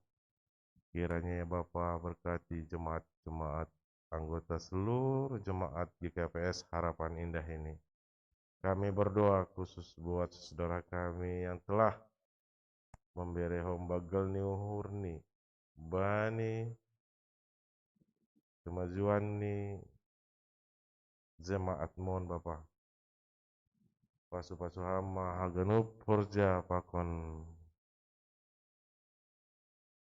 Kiranya ya Bapa berkati jemaat-jemaat anggota seluruh jemaat G K P S Harapan Indah ini. Kami berdoa khusus buat saudara kami yang telah mambere hom bagel ni uhurni bani kemajuan ni jemaat-Mu on Bapa. Pasu-pasu Ham ma haganup horja pakon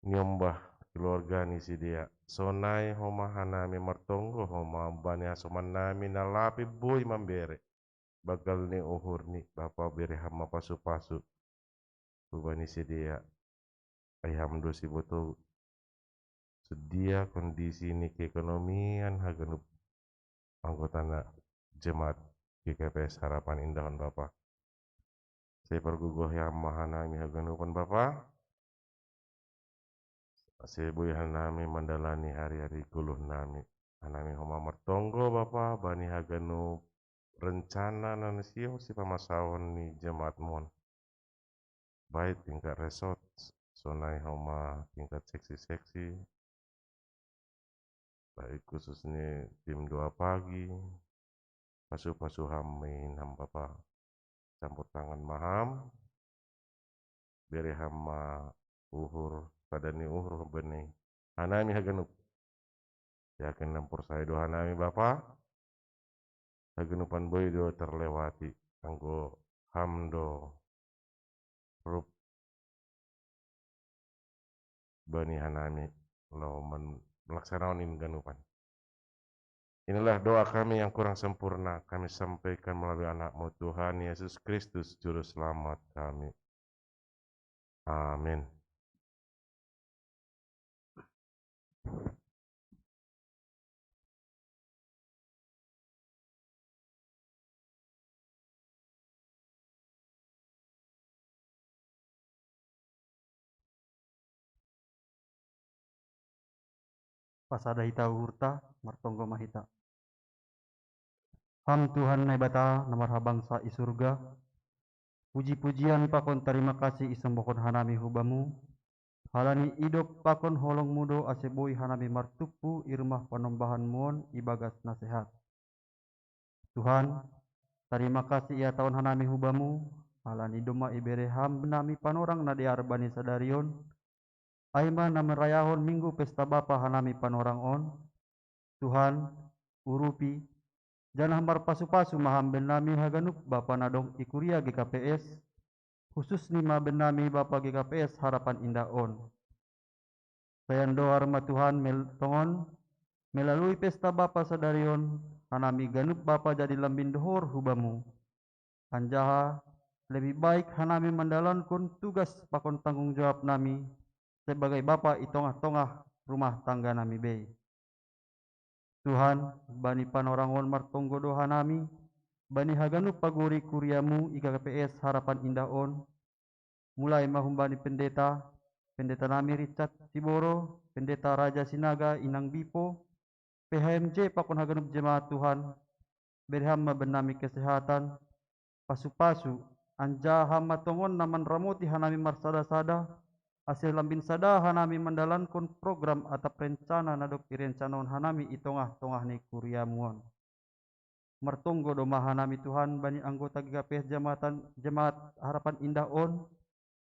niombah keluarga ni sidea. Sonai homa hanami martonggo homa bani hasoman nami na lape boi mambere bagel ni uhurni, Bapa, bere Ham ma pasu-pasu hubani sidea. Ai Ham do siboto sedia kondisi ni keekonomian haganup anggotana jemaat G K P S Harapan Indah on Bapa. Sai pargogohi Ham ma hanami haganup on Bapa, ase boi hanami mandalani hari-hari goluh nami. Hanami homa martonggo Bapa bani haganup rencana na sihol sipamasaon ni jemaat-Mu on. baik tingkat resort, sonai homa tingkat seksi-seksi, baik khususnya tim doa pagi, pasu-pasu ham main ham Bapa. Campur tangan ma ham, bere ham ma uhur, sadani uhur bani hanami haganup. Yakin dan porsaya do hanami Bapa, haganupan boi do terlewati, anggo ham do rup bani hanami laho man-, melaksanakan in ganupan. Inilah doa kami yang kurang sempurna, kami sampaikan melalui Anak-Mu Tuhan Yesus Kristus, Juru Selamat kami. Amin. Pasada hita uhurta, martonggo ma hita. Ham Tuhan Naibata na marhabangsa i surga, puji-pujian pakon tarima kasih isombohon hanami hu Bamu, halani idop pakon holong-Mu do ase boi hanami martumpu i rumah panombahan-Mu on ibagas na sehat. Tuhan, tarima kasih ihatahon hanami hu Bamu, halani domma ibere Ham nami panorang na dear bani sadari on, ai ma na marayahon Minggu Pesta Bapa hanami panorang on. Tuhan, urupi, janah marpasu-pasu ma Ham bennami haganup bapa na dong i kuria G K P S, khususni ma bennami bapa G K P S Harapan Indah on. Sai andohar ma Tuhan mel-, tongon, melalui Pesta Bapa sadari on, hanami ganup bapa jadi lambin dohor hu Bamu. Anjaha lebih baik hanami mandalankon tugas pakon tanggung jawab nami sebagai bapa i tongah-tongah rumah tangga nami bei. Tuhan, bani panorang on martonggo do hanami, bani haganup pagori kuria-Mu i G K P S Harapan Indah on, mulai ma humbani pendeta, pendeta nami Richard Siboro, pendeta Raja Sinaga, Inang Bipo, P H M J pakon haganup jemaat Tuhan, bere Ham ma bennami kesehatan, pasu-pasu, anjaha Ham ma tongon na manramoti hanami marsada-sada, ase lambin sada hanami mandalankon program atap rencana na dob irencanahon hanami i tongah-tongah ni kuria-Mu on. Martonggo do ma hanami Tuhan bani anggota G K P S jamaatan, jemaat Harapan Indah on,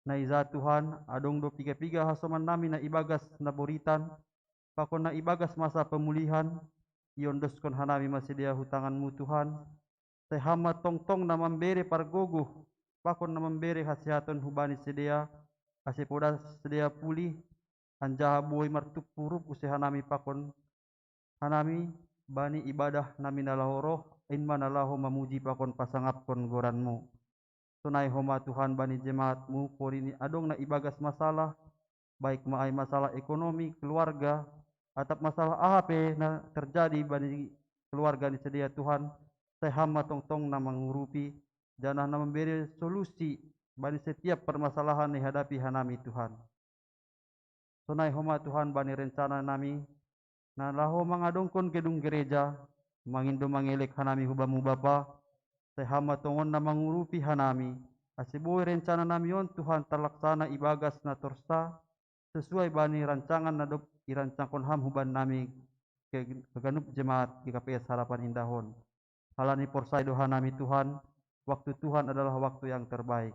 na ija Tuhan, adong do piga-piga hasoman nami na ibagas na boritan, pakon na ibagas masa pemulihan, iondoskon hanami ma sidea hu tangan-Mu Tuhan, sai Ham ma tongtong na mambere pargogoh, pakon na mambere hasehaton hubani sidea, ase poda sidea pulih, anjaha boi martumpu rup use hanami pakon hanami bani ibadah nami na laho roh, in ma na laho mamuji pakon pasangapkon goran-Mu. Sonai homa Tuhan bani jemaat-Mu, porini adong na ibagas masalah, baik ma ai masalah ekonomi, keluarga, atap masalah aha pe na terjadi bani keluarga ni sidea Tuhan, sai Ham ma tongtong na mangurupi, janah na mambere solusi bani setiap permasalahan na ihadapi hanami Tuhan. Sonai homa Tuhan bani rencana nami, na laho mangadongkon gedung gereja, mangindo mangelek hanami hu Bamu Bapa, sai Ham ma tongon na mangurupi hanami, ase boi rencana nami on Tuhan tarlaksana ibagas na torsa, sesuai bani rancangan na dob irancangkon Ham hubannami ke-, haganup jemaat G K P S Harapan Indah on. Halani porsaya do hanami Tuhan, waktu Tuhan adalah waktu yang terbaik.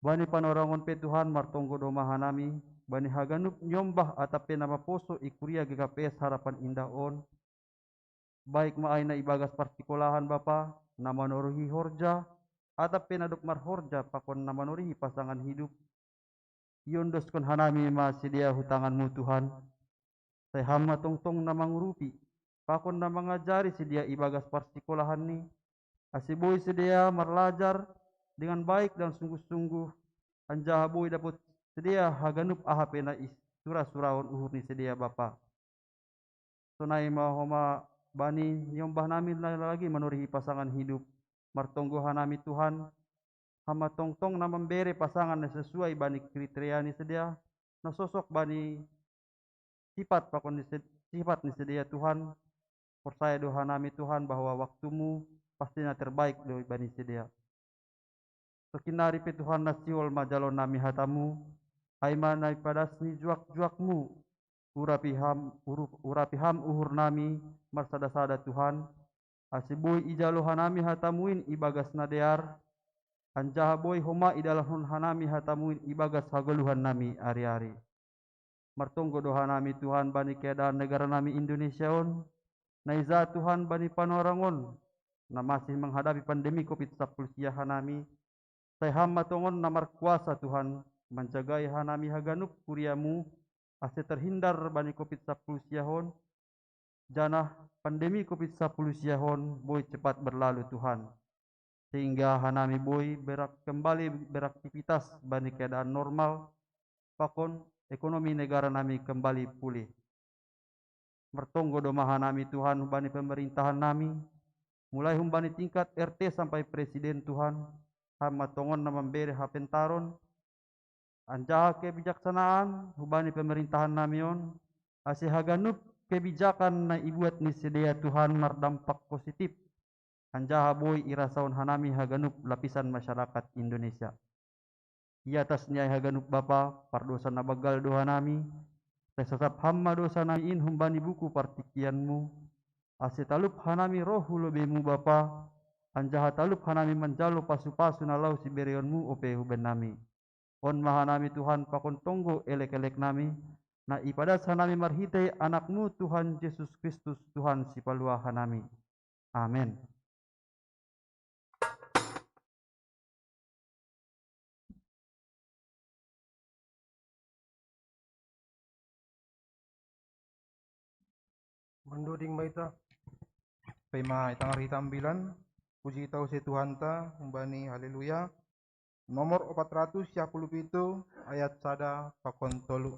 Bani panorangon pe Tuhan martonggo do ma hanami, bani haganup niombah atap pe na maposo i kuria G K P S Harapan Indah on, baik ma ai na ibagas parsikolahan Bapa, na manorihi horja, atap pe na dob marhorja pakon na manorihi pasangan hidup, iondoskon hanami ma sidea hu tangan-Mu Tuhan, sai Ham ma tongtong na mangurupi, pakon na mangajari sidea ibagas parsikolahan ni, ase boi sidea marlajar dengan baik dan sungguh-sungguh, anjaha boi dapot sidea haganup aha pe na i sura-surahon uhur ni sidea Bapa. Sonai ma homa bani niombah nami na lagi manorihi pasangan hidup, martonggo hanami Tuhan, Ham ma tongtong na mambere pasangan na sesuai bani kriteria ni sidea, na sosok bani sifat pakon ni sed-, sifat ni sidea Tuhan, porsaya do hanami Tuhan bahwa waktu-Mu pasti na terbaik do bani sidea. Sokinari pe Tuhan na sihol ma jalo nami hatamu, ai ma na ipadas ni juak-juakmu, urapi ham, uru-, urapi ham uhur nami marsada-sada Tuhan, ase boi ijalo hanami hatamu in ibagas na dear, anjaha boi homa idalankon hanami hatamu in ibagas hagoluhan nami ari-ari. Martonggo do hanami Tuhan bani keadaan negara nami Indonesia on, na ija Tuhan bani panorang on, na masih menghadapi pandemi covid sampulu sia hanami, sai Ham ma tongon na markuasa Tuhan, manjagai hanami haganup kuriamu, ase terhindar bani covid sampulu sia on, janah pandemi covid sampulu sia on boi cepat berlalu Tuhan. Sehingga hanami boi berak-, kembali beraktivitas bani keadaan normal, pakon ekonomi negara nami kembali pulih. Martonggo do ma hanami Tuhan humbani pemerintahan nami, mulai humbani tingkat R T sampai presiden Tuhan, Ham ma tongon na mambere hapentaron, anjaha kebijaksanaan hubani pemerintahan nami on, ase haganup kebijakan na ibuat ni sidea Tuhan mardampak positif, anjaha boi irasaon hanami haganup lapisan masyarakat Indonesia. I atas ni ai haganup Bapa, pardousa na banggal do hanami, sai sasap Ham ma dousa nami in humbani buku partingkianmu, ase talup hanami roh hu lobeimu Bapa, anjaha talup hanami manjalo pasu-pasu na laho sibereonmu ope huban nami. On ma hanami Tuhan pakon tonggo elek-elek nami, na ipadas hanami marhitei Anakmu Tuhan Jesus Kristus Tuhan Sipaluah hanami. Amen. Mandoding ma ita. Paima ita ngarhita ambilan, puji tau se Tuhanta, humbani haleluya. Nomor opat ratus sia puluh pitu, ayat sada pakon tolu.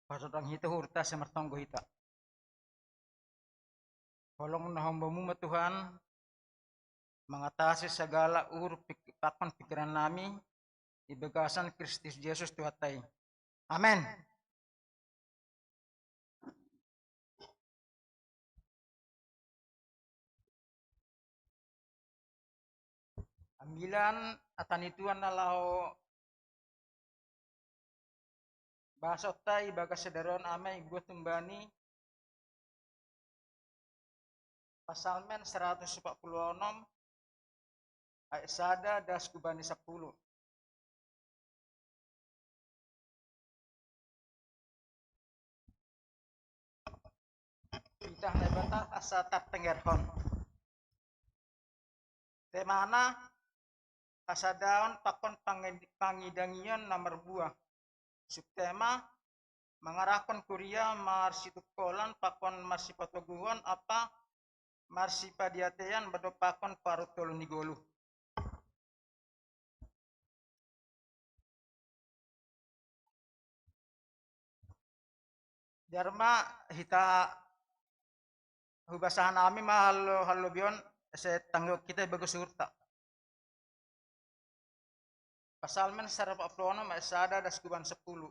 Pasodang hita uhurta ase martonggo hita. Holong na hombamu ma Tuhan, mangatasi sagala uhur pik-, pakon pikiran nami, di bagasan Kristus Jesus Tuhanta i. Amen. Ambilan hata ni Tuhan na laho bahasonta ibagas sadari on, ama, ibuat humbani Psalmen saratus opat puluh onom, ayat sada das hubani sapuluh. Pitah Naibata asa tartengerhon. Temana, hasadaon pakon pangid-, pangidangion na marbuah. Subtema, mangarahkon kuria marsitungkolan pakon marsipatoguhon ampa Marsipadiatean badopakon paru tolu ni golu. Jarma hita hubasahan ami ma hallo hallo bion, se tanggo kita bagus surta. Pasalmen sarapat plono ma sada das kuban sepuluh.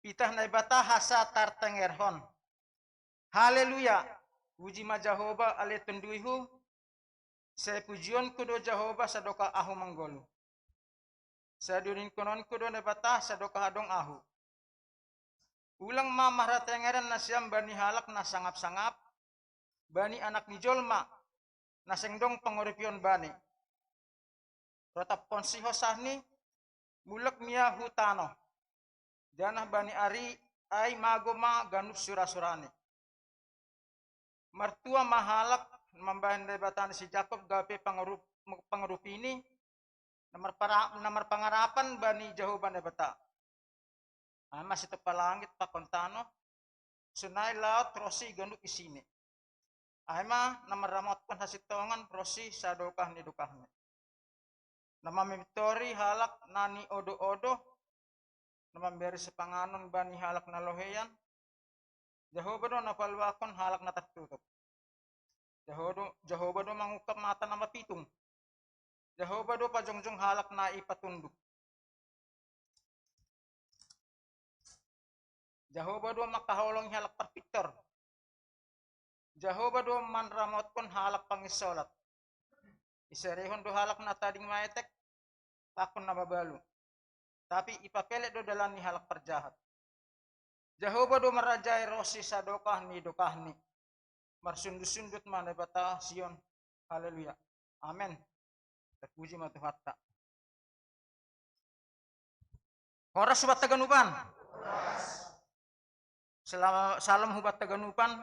Pitah Naibata hasa tartengerhon. Haleluya. Puji ma Jahoba ale tenduihu. Sai pujionku do Jahoba sadoka ahu manggolu. Sai dioninkononku do Naibata sadoka hadong ahu. Ulang ma marhatengeren nasiam bani halak na sangap-sangap, bani anak ni jolma na seng dong pangorupion bani. Rotapkon si hosahni, mulak mia hu tano. Janah bani ari ai mago ma ganup sura-surani. Martua ma halak mambahen Naibata ni si Jakob gabe pangarup, pangarupini, na marpara, na marpangarapan bani Jahoba Naibata. Ai ma sitopa langit pakon tano, sonai laut ronsi ganup isini. Ai ma na marramotkon hasintongan ronsi sadokah ni dokahni. Na mamintori halak na niodo-odo, na mambere sipanganon bani halak na loheian. Jahoba do na paluahon halak na tartutup. Jahoba do, Jahoba do mangungkap mata na mapitung. Jahoba do pajongjong halak na ipatunduk. Jahoba do mangkaholongi halak parpintor. Jahoba do manramotkon halak panginsolat. Iserehon do halak na tading maetek pakon na mabalu. Tapi ipapelek do dalan ni halak parjahat. Jahoba do marajai ronsi sadokah ni dokahni. Marsundut-sundut ma Naibata Sion. Haleluya. Amen. Terpuji ma Tuhanta. Horas hubatta ganupan. Selama, salam hubatta ganupan.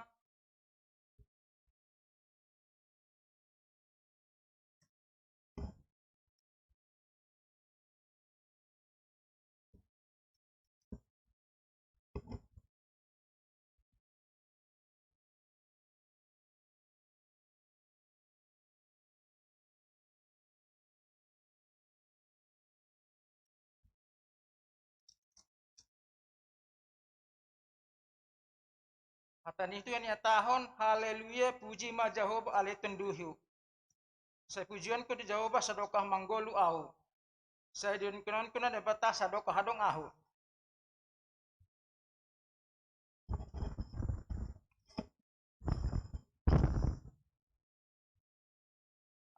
Hata ni Tuhan ia tahun, haleluya, puji ma Jahoba ale tenduhu. Sai pujionku di Jahoba sadokah manggolu ahu. Sai dioninkononku na Naibata sadokah hadong ahu.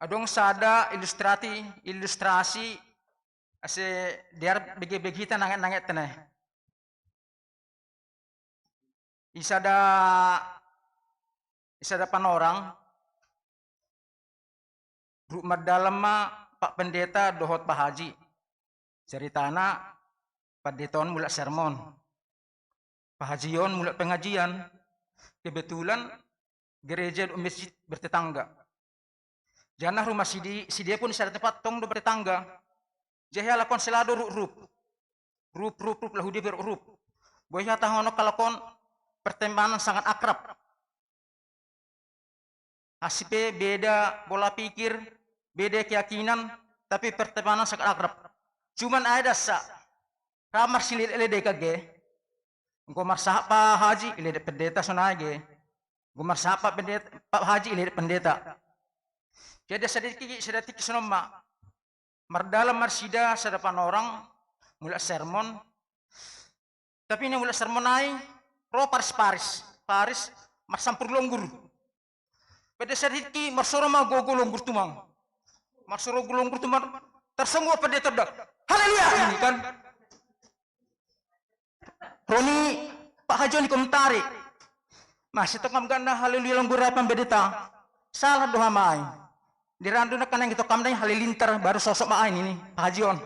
Adong sada ilustrati, ilustrasi ase dear bege-bege hita nanget-nanget tene. Isada, isada panorang, ru-, mardalan ma Pak Pendeta dohot Pak Haji. Ceritana, Pak Pendeta on mulak sermon. Pak Haji on mulak pengajian. Kebetulan gereja dohot masjid bertetangga. Janah rumah sidi, sidie pun sada tempat tong do bertetangga. Jadi halak on selalu rup-rup. Rup-rup-rup, lalu dia rup-rup. Boya hata hono halak on pertemanan sangat akrab. Asi pe beda pola pikir, beda keyakinan, tapi pertemanan sangat akrab. Cuman ada sa, ra marsilele-lele deka ge. Enggo marsahat Pak Haji, iledek pendeta sonai ge. Enggo marsahat Pak Pendeta, Pak Haji, iledek pendeta. Jadi sadiki, sadiki sonomma. Mardalan marsida sada panorang, mulak sermon. Tapi na mulak sermon ai, ro paris-paris. Paris marsampur longgur. Pada sadiki marsoro ma gogo longgur tumang. Marsoro gogo longgur tumang. Tersengguh pendeta dak. Haleluya, ini kan. Roni Pak Haji on ni komentari. Masih tokam ganda haleluya longgur ai Pak Pendeta. Salah doha ma ai. Dirandu na kanang itu kam dai halilintar baru sosok ma ai ini Pak Haji on.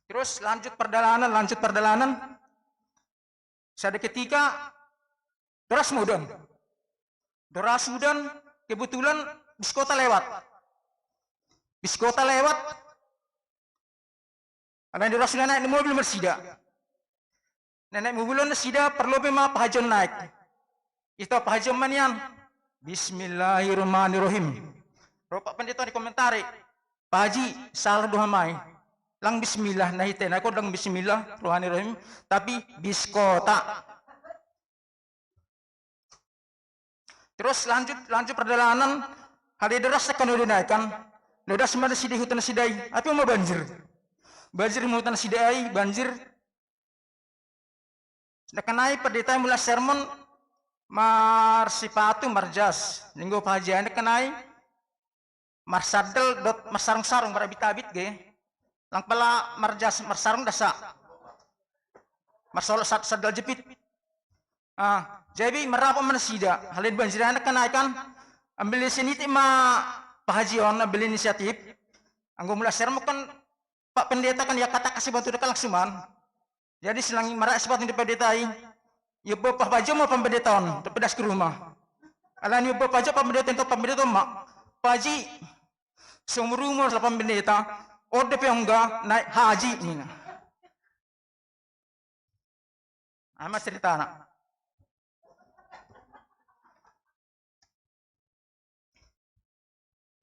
Terus lanjut perjalanan, lanjut perjalanan. Sada ketika deras ma udan. Deras udan, kebetulan bis kota lewat. Bis kota lewat. Ana deras udan naik mobil marsida. Naik mobil on sida parlobi ma Pak Haji on naik. Ito Pak Haji on ma nian. Bismillahirrahmanirrahim. Ropak pendeta di komentari. Pak Haji, salah doa mai. Lang bismillah, nah ite, nah kok lang bismillah, rohani rahim, tapi biskota. Terus lanjut, lanjut perjalanan, hari deras tekan udah naik kan. Udah semua sidi hutan sidai, tapi mau banjir. Banjir mau hutan sidai, banjir. Nekenai pendeta mula sermon, marsipatu, marjas. Ninggo pahajian nekenai, marsadel dot marsarung-sarung, marabit-abit ge. Lang pala marjas, marsarung dasa. Marsolok sad-, sadel jepit. Ah, jadi merapa mana sida. Halin banjiran nekenai kan. Ambil inisiatif ma pahajion, ambil inisiatif. Anggo mula sermon kan Pak Pendeta kan ya kata kasih bantu dekat langsungan. Jadi selang marak sebab di pendeta i. Ya bapak bajo mau pendeta on, pedas ke rumah. Alani bapak bajo pendeta itu pendeta mak. Paji seumur umur lah pendeta. Ode pe ongga naik haji ni. Ama cerita anak.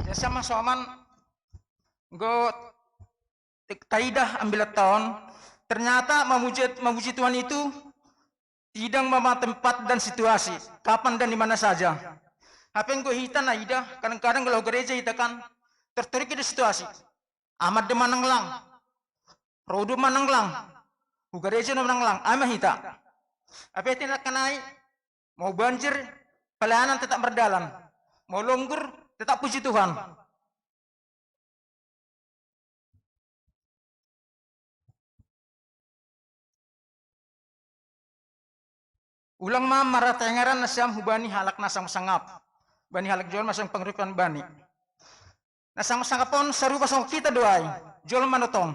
Ya sama soman go taidah ambil tahun. Ternyata memuji, memuji Tuhan itu tidak memandang tempat dan situasi, kapan dan di mana saja. Apa yang gue hita na ida, kadang-kadang kalau gereja hita kan tertarik di situasi. Amat de manang lang, rodu manang lang, hu gereja na manang lang, ama hita. Apa yang tidak kenai, mau banjir, pelayanan tetap berjalan. Mau longgur, tetap puji Tuhan. Ulang ma maratengeran nasiam hubani halak na sangap-sangap. Bani halak jolma sangap pangripan bani. Na sangap-sangap on sarupa songon hita do ai. Jolma na tong.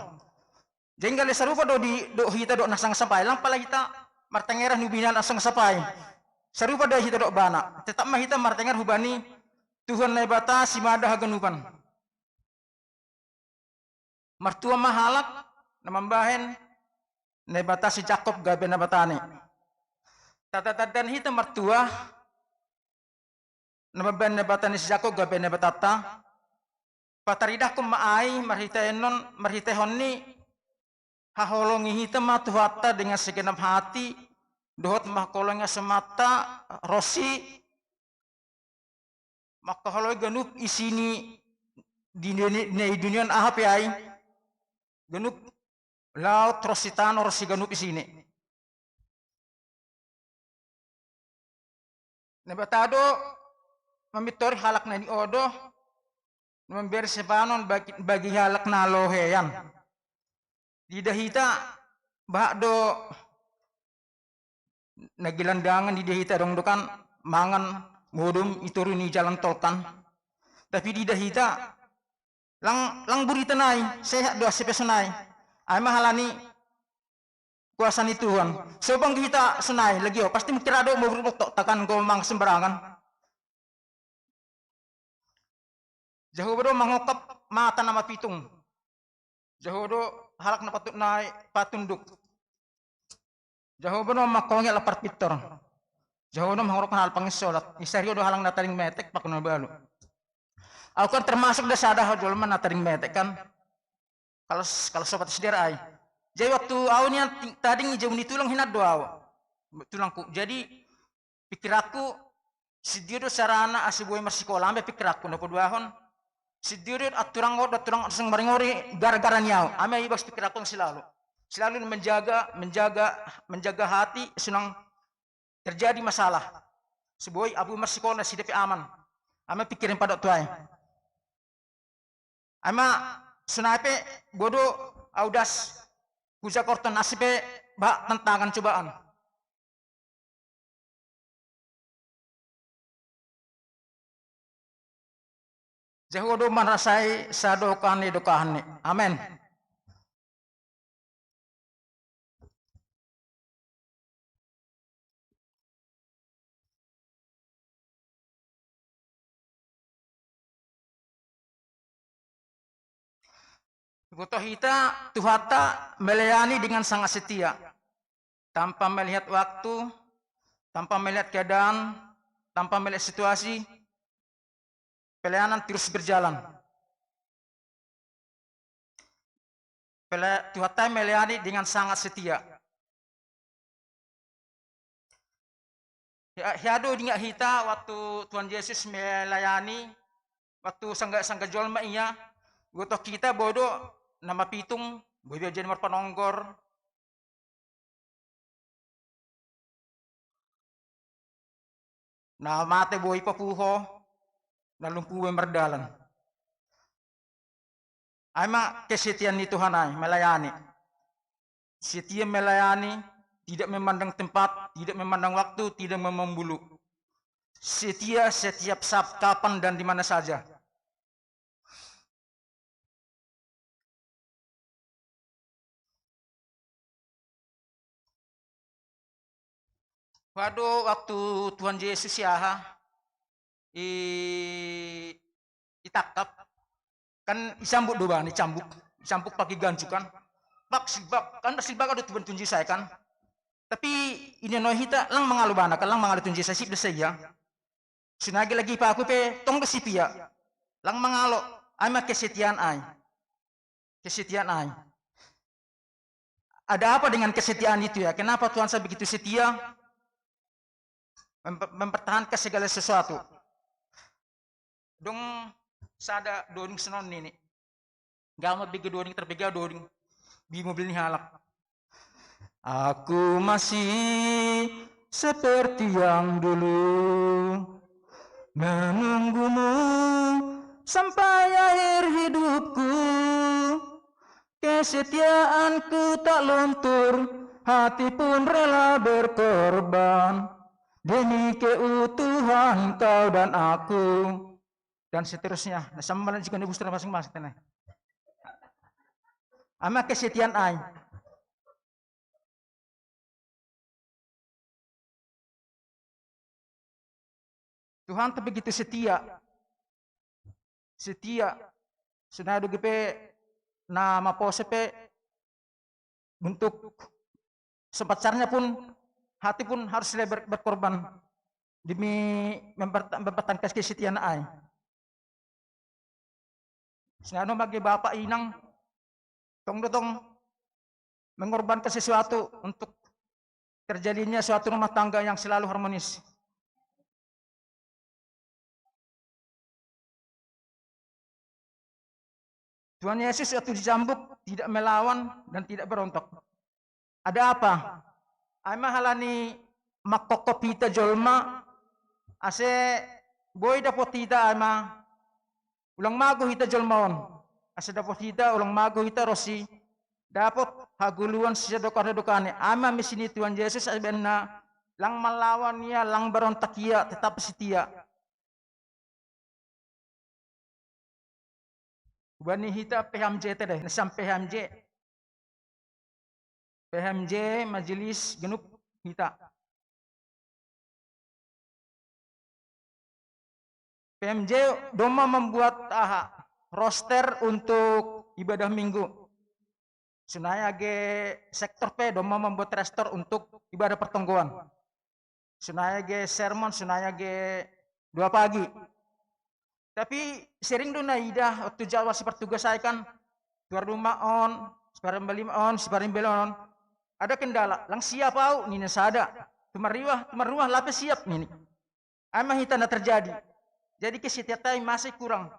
Jenggal sarupa do di do hita do na sangap-sangap ai. Lang pala hita martengeran hubani na sangap-sangap ai. Sarupa do hita do bana. Tetap ma hita martengeran hubani Tuhan Naibata simada haganupan. Martua ma halak na mambahen Naibata si Jakob gabe Naibatani. Tata-tatan hita martua na mambahen Naibatani si Jakob gabe Naibatata. Pataridahkon ma ai marhitehon, marhitehon ni haholongi hita ma Tuhanta dengan segenap hati, dohot mangkaholongi asomanta, ronsi mangkaholongi ganup isi ni di, di, di, di dunia on aha pe ai, ganup laut ronsi tano ronsi ganup isini. Naibata do mamintori halak na niodo, na mambere sipanon bagi, bagi halak na lohean. Diida hita bahat do na gelandangan diida hita dong do kan mangan modom i toru ni jalan tol kan. Tapi diida hita lang, lang burita nai, sehat do asi pe sonai. Ai ma halani kuasa ni Tuhan. Sobang hita sonai lagi o, pasti mungkin ado mau berbuat tok takan ko mang sembarangan. Jahowa do mangokap mata na mapitung. Jahowa do halak na patut nai patunduk. Jahowa do mangkongel lapar pitor. Jahowa do mangorok hal pangisolat. Isario do halak na tading metek pakon na balu. Au kan termasuk da sada jolma na tading metek kan. Kalau, kalau sobat sidera ai. Jadi waktu au nian tading ijau ni tulang hinat do au. Tulangku. Jadi pikiranku, sidio do sarana asi boi marsikola ambe pikiranku na poduahon. Sidio do aturan do aturan seng maringori gara-gara ni au. Ambe ibas pikiranku selalu. Selalu menjaga, menjaga, menjaga hati senang terjadi masalah. Suboi abu marsikola sidepe aman. Ambe pikiran pada tuai. Ai ma sonai pe bodo au das huja korton asi pe ba tantangan cobaan. Jahowa do manrasai sadokahni dokahni. Amen. Iboto hita Tuhanta melayani dengan sangat setia, tanpa melihat waktu, tanpa melihat keadaan, tanpa melihat situasi, pelayanan terus berjalan. Pela-, Tuhan melayani dengan sangat setia. Ya, hiado dinga hita waktu Tuhan Yesus melayani, waktu sangga-sangga jolma ia, gotoh kita bodo nama pitung, bodo jadi marpanonggor. Na mate boi papuho, na lumpu boi mardalan. Ai ma kesetiaan ni Tuhan ai, melayani. Setia melayani, tidak memandang tempat, tidak memandang waktu, tidak memandang bulu. Setia setiap saat, kapan dan di mana saja. Waduh, waktu Tuhan Yesus ya, ha, i, itangkap, kan isambut do bana, icambuk, icambuk pakai gancu kan. Bak, sibak, kan sibak ado Tuhan, Tuhan Yesus ai kan. Tapi ini no hita, lang mangalo bana kan, lang mangalo Tuhan Yesus ai, sip do saia. Sonai ge lagi paku pe, tong do sip ia. Lang mangalo, ai ma kesetiaan ai. Kesetiaan ai. Ada apa dengan kesetiaan itu ya? Kenapa Tuhan saya begitu setia? Memper-, mempertahankan segala sesuatu. Dong sada doding senon nini. Gama bege doding, terbege doding. Bi mobil ni halak. Aku masih seperti yang dulu, menunggumu sampai akhir hidupku. Kesetiaanku tak luntur, hati pun rela berkorban demi keutuhan kau dan aku. Dan seterusnya. Na sambalan juga nebus masing-masing tenai. Ai ma kesetiaan ai. Tuhan tu begitu setia. Setia. Sonai do ge pe na mapose pe, untuk sempat carnya pun, hati pun harus rela ber-, berkorban demi memperta-, mempertahankan kesetiaan ai. Sonai do ma ge bapa inang, tong do tong mengorbankan sesuatu untuk terjadinya suatu rumah tangga yang selalu harmonis. Tuhan Yesus waktu dicambuk tidak melawan dan tidak berontak. Ada apa? Ai ma halani mangkokkop hita jolma, ase boi dapot hita ai ma ulang mago hita jolma on. Ase dapot hita ulang mago hita ro si dapot hagoluan si sadokah-dokahna. Ai ma misi ni Tuhan Yesus ai baenna, lang malawan ia, lang berontak ia, tetap setia. Hubani hita P H M J te deh, na sian P H M J. P H M J, majelis genep hita. P H M J domma membuat aha, roster untuk ibadah minggu. Sonai age sektor pe domma membuat roster untuk ibadah pertonggoan. Sonai age sermon, sonai age doa pagi. Tapi sering do naida waktu jadwal si partugas ai kan, tu ari ma on, si parimbang ma on, si parimbang ma on. Ada kendala, lang siap au, nina sada. Tu ari ma, tu ari ma, lape siap, nini. Ai ma hita na terjadi. Jadi kesetiaan ai masih kurang.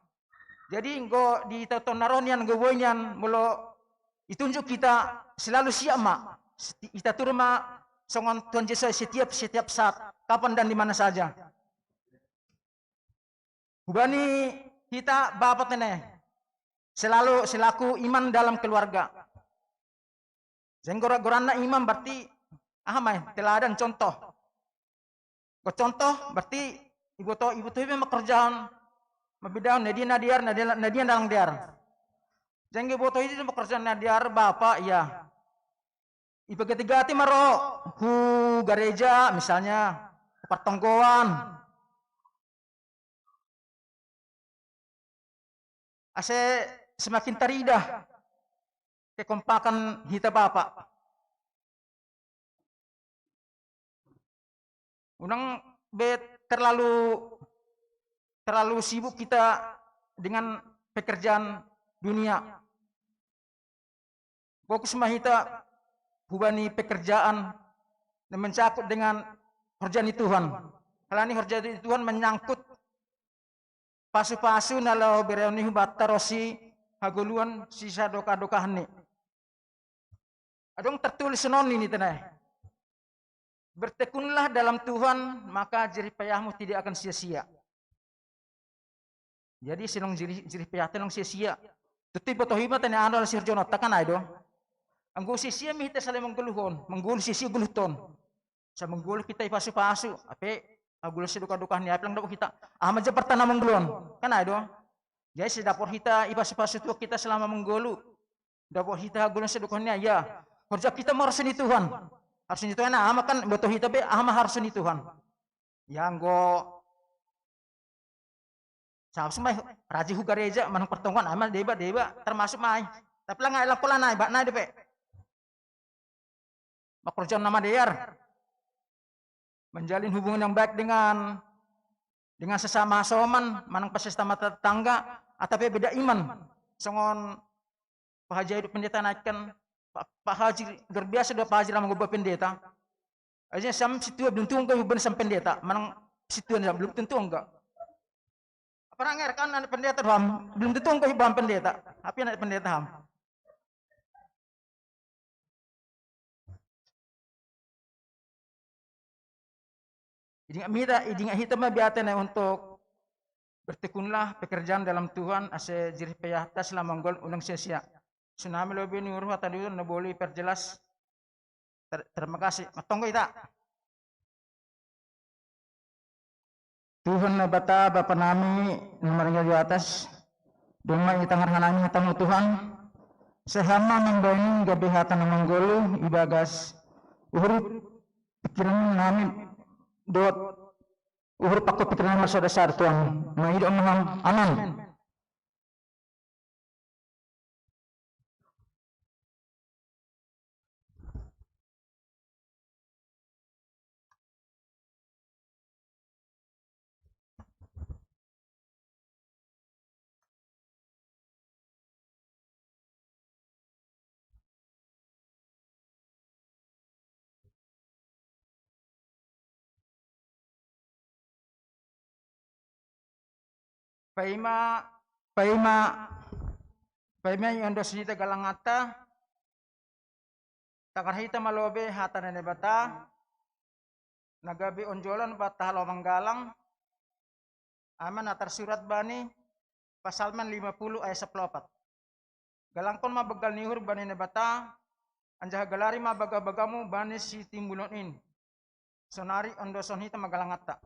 Jadi enggo di taon-taon na ro nian, enggo boi nian, molo itunjuk hita selalu siap ma. Seti-, hita tu ari ma songon Tuhan Yesus setiap, setiap saat, kapan dan di mana saja. Hubani hita bapa te ne, selalu selaku imam dalam keluarga. Jadi goran-goranna imam berarti aha ma i, teladan, contoh. Enggo contoh berarti iboto, iboto i pe ma pekerjaan, ma bedaon na dia na dear, na dia, na dia ndang dear. Jadi iboto i ma pekerjaan na dear bapa, ia. Ipagati-gati ma ro hu gareja misalnya, partonggowon. Ase semakin tarida kekompakan hita bapa. Unang be terlalu terlalu sibuk kita dengan pekerjaan dunia. Fokus ma hita hubani pekerjaan na mencakup dengan horja ni Tuhan. Halani horja ni Tuhan menyangkut pasu-pasu na laho bereon ni hubatta ro si hagoluan si sadoka-dokahan ni. Adong tertulis sonon ini tenai. Bertekunlah dalam Tuhan, maka jerih payahmu tidak akan sia-sia. Jadi sinong jerih, jerih payah tenong sia-sia. Tutu iboto hima tene ano si Herjono takan ai do. Anggo sia-sia mi hita sale manggoluhon, manggolu sia-sia goluhton. Sa manggolu hita ipasu-pasu, ape agolo seduka-duka ni ape lang dapot hita. Ama ja pertana manggoluhon, kan ai do. Jadi sedapot hita ipasu-pasu tua kita selama manggolu. Dapot hita agolo seduka ni ya. Horja kita ma harus ni Tuhan. Harus ni Tuhan ama kan boto hita be ama harus ni Tuhan. Ya anggo Sabtu mai raji hu gareja manang pertemuan ama deba deba termasuk mai. Tapi lah ngai lakola nai bak nai depe. Makorjon nama dear. Menjalin hubungan yang baik dengan dengan sesama soman manang pasesta mata tetangga atape beda iman. Songon Pak Haji Aiduk pendeta naikan Pak, Pak Haji luar biasa do Pak Haji lama goba pendeta. Aja sam situa belum tunggu kau hubungan sam pendeta manang situa belum tentu enggak. Apa nang kan anak pendeta ham belum tentu kau hubungan pendeta. Tapi anak pendeta ham. Idingat mita, idingat hita ma biatena untuk bertekunlah pekerjaan dalam Tuhan ase jerih payahta selama gol unang sia-sia. Tsunami lobi ni uruh atau dulu na boleh perjelas. Ter, terima kasih. Matonggo ita. Tuhan Naibata Bapa nami na maringan di atas, domma i tangar hanami hatamu Tuhan, sehama membaini gabe hata na manggolu ibagas uhur pikiran nami dot uhur pakko pikiran nami marsada-sada Tuhan. Maido maham. Amin. Paima, paima, paima i ondos hita galangatta, tangar hita malobe hata ni Naibata, na gabe onjolan batta halo manggalang, ama na tarsurat bani Pasalmen lima puluh ayat saplopat. Galangkon ma banggal ni uhur bani Naibata, anjaha galari ma baga-bagamu bani sitimbulon in. Sonari ondoson hita ma galangatta.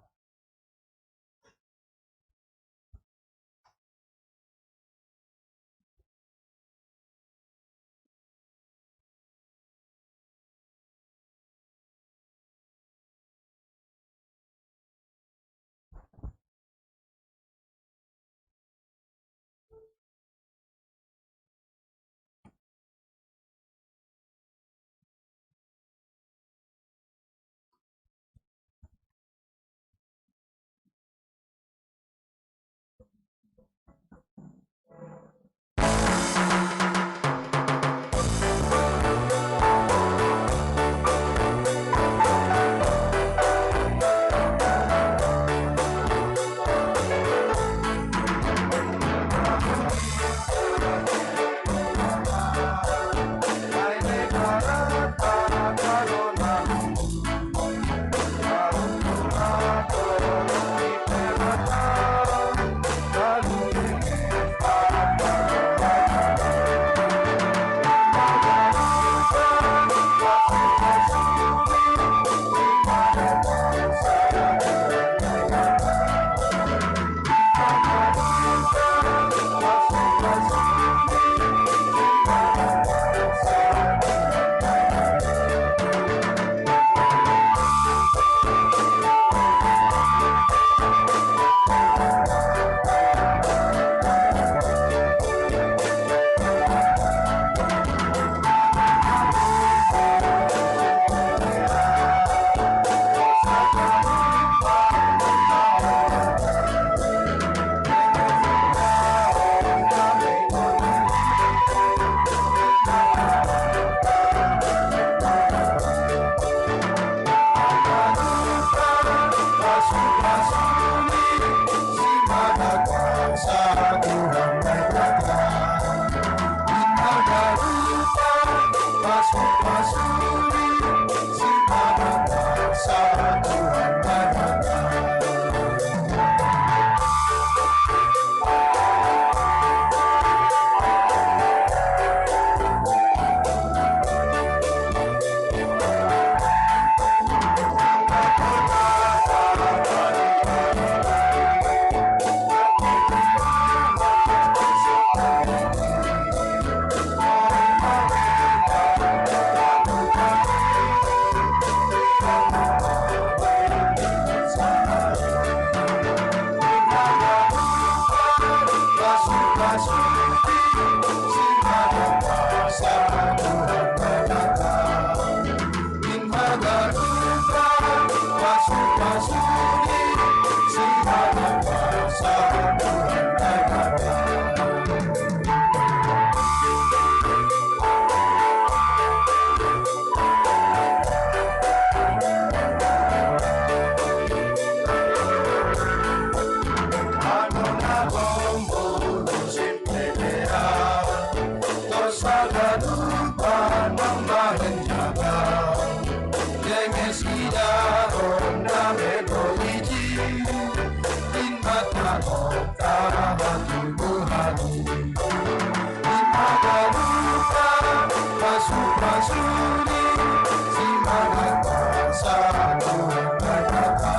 Sagadu panambahen jaga, dengesi daron dame doiji, in mata oka hatu buhani. In magalupa pasu-pasuni, si magapa sa Tuhan berkata.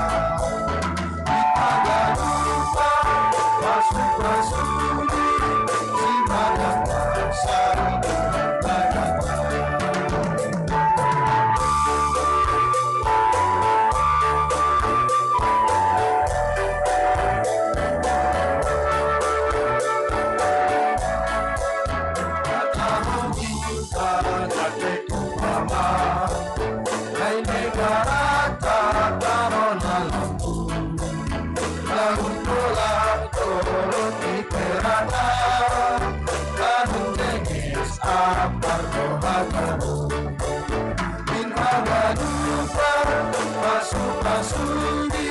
Pasu-pasuni,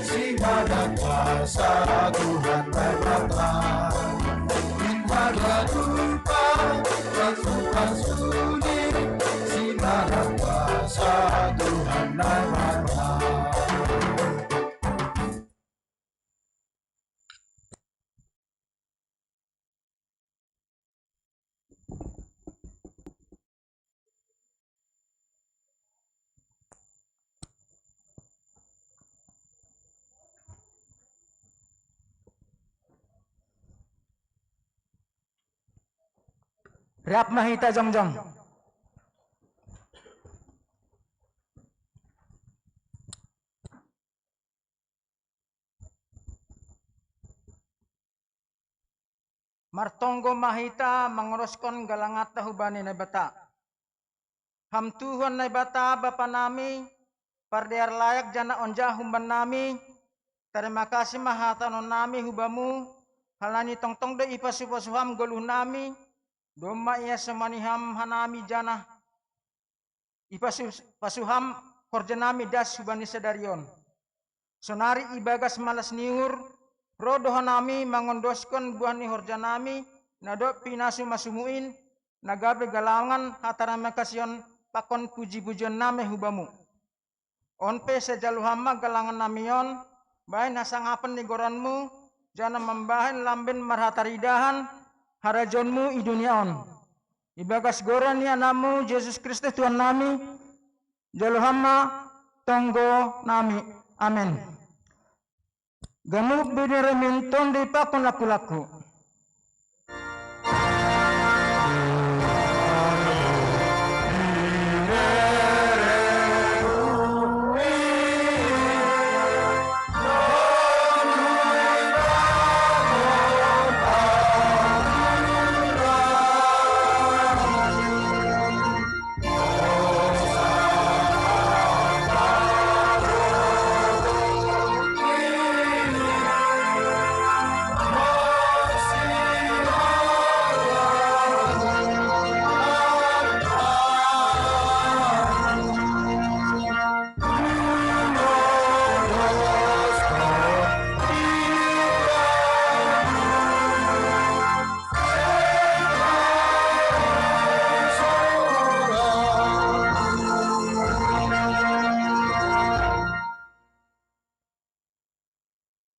si magapa sa Tuhan berkata. In magalupa pasu-pasuni, si magapa sa Tuhan berkata. Rap mahita jongjong. Martonggo mahita mangodoskon galangata hubani Naibata. Ham Tuhan Naibata Bapa nami, pardear layak jana onja humban nami, tarima kasih mahatanon nami hubamu, halani tongtong do ipasu-pasu ham goluh nami, domma ia somani ham hanami janah ipasu-pasuham horjanami das hubani sadarion. Sonari ibagas malas ni uhur, roh do hanami mangondoskon buah ni horjanami, na dob pinasu-masumu in, na gabe galangan hataramakasihon pakon puji-pujion nami hubamu. On pe sai jalo ham ma galangan nami on, bahen hasangapan ni goranmu, janah mambahen lamben marhataridahan harajaonmu i dunia on. Ibagas goran ni Anakmu Jesus Kristus Tuhan nami, jalo ham ma tonggo nami. Amen. Ganup bidin remin tondi pakon laku-laku.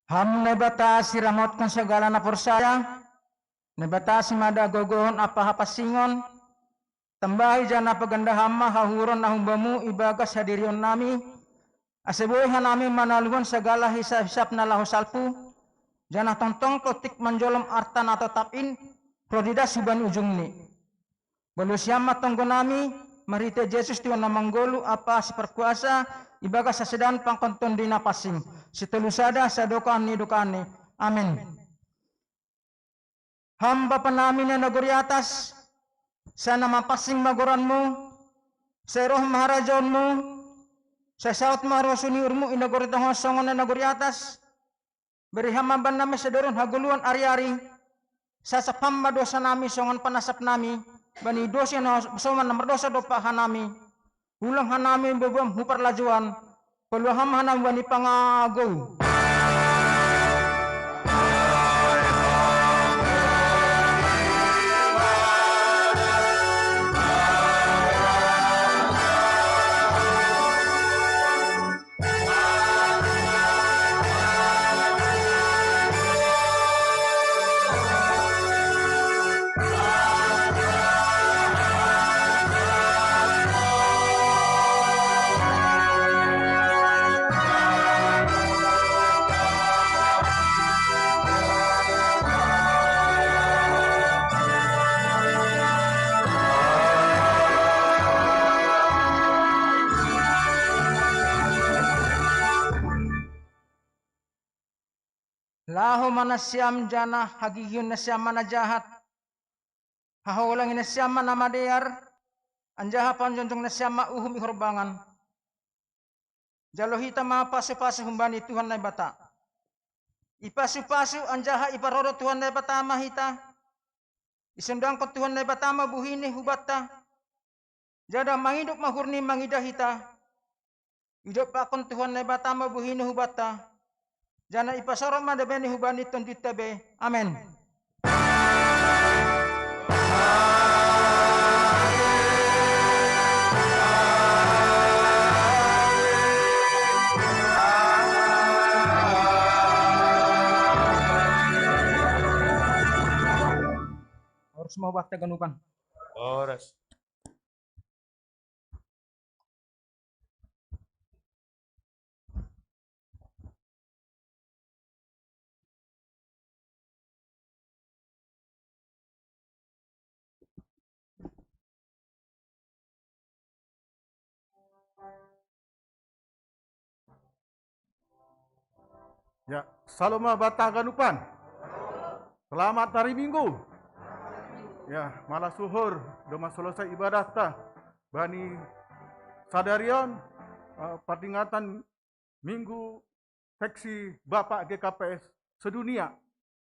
Ham Naibata siramotkon sagala na porsaya, Naibata simada gogohon ampa hapansingon, tambahi janah paganda ham ma hahuron na humbamu ibagas hadirion nami, ase boi hanami manaluhon sagala hisap-hisap na laho salpu, janah tongtong tontik manjolom arta na totap in, roh di das hubani ujungni. Balosi ham ma tonggo nami, marhitei Jesus Tuhan na manggoluh ampa siparkuasa, ibagas hasadaan pakon Tondi Napansing, sitolu sada sadokah ni dokahni. Amen. Ham Bapa nami na nagori atas, sai na mapansing ma goranmu, sai roh ma harajaonmu, sai saud ma harosuh ni uhurmu i nagori tonga on songon na nagori atas, bere ham ma bannami sadari on hagoluhan ari-ari, sasap ham ma dosa nami songon panasap nami, bani dosa na soman na mardosa dompak hanami, ulang hanami boboam hu parlajouan, paluah ham hanami bani pangagou. Laho ma nasiam janah hagigihon nasiam ma na jahat, haholongi nasiam ma na madear, anjaha panjongjong nasiam ma uhum i horbangan. Jalo hita ma pasu-pasu humbani Tuhan Naibata. Ipasu-pasu anjaha iparodo Tuhan Naibata ma hita, isondangkon Tuhan Naibata ma buhini hubanta, janah mangidup ma uhurni mangidah hita. Idompakkon Tuhan Naibata ma buhini hubanta, janah ipasorot ma dameni hubani tonduinta be. Amen. Horas ma hubanta haganupan. Horas. Ya, salom ma banta haganupan. Selamat hari Minggu. Ya, malas uhur, domma selesai ibadahta bani sadarion, eh, peringatan Minggu Seksi Bapak G K P S sedunia.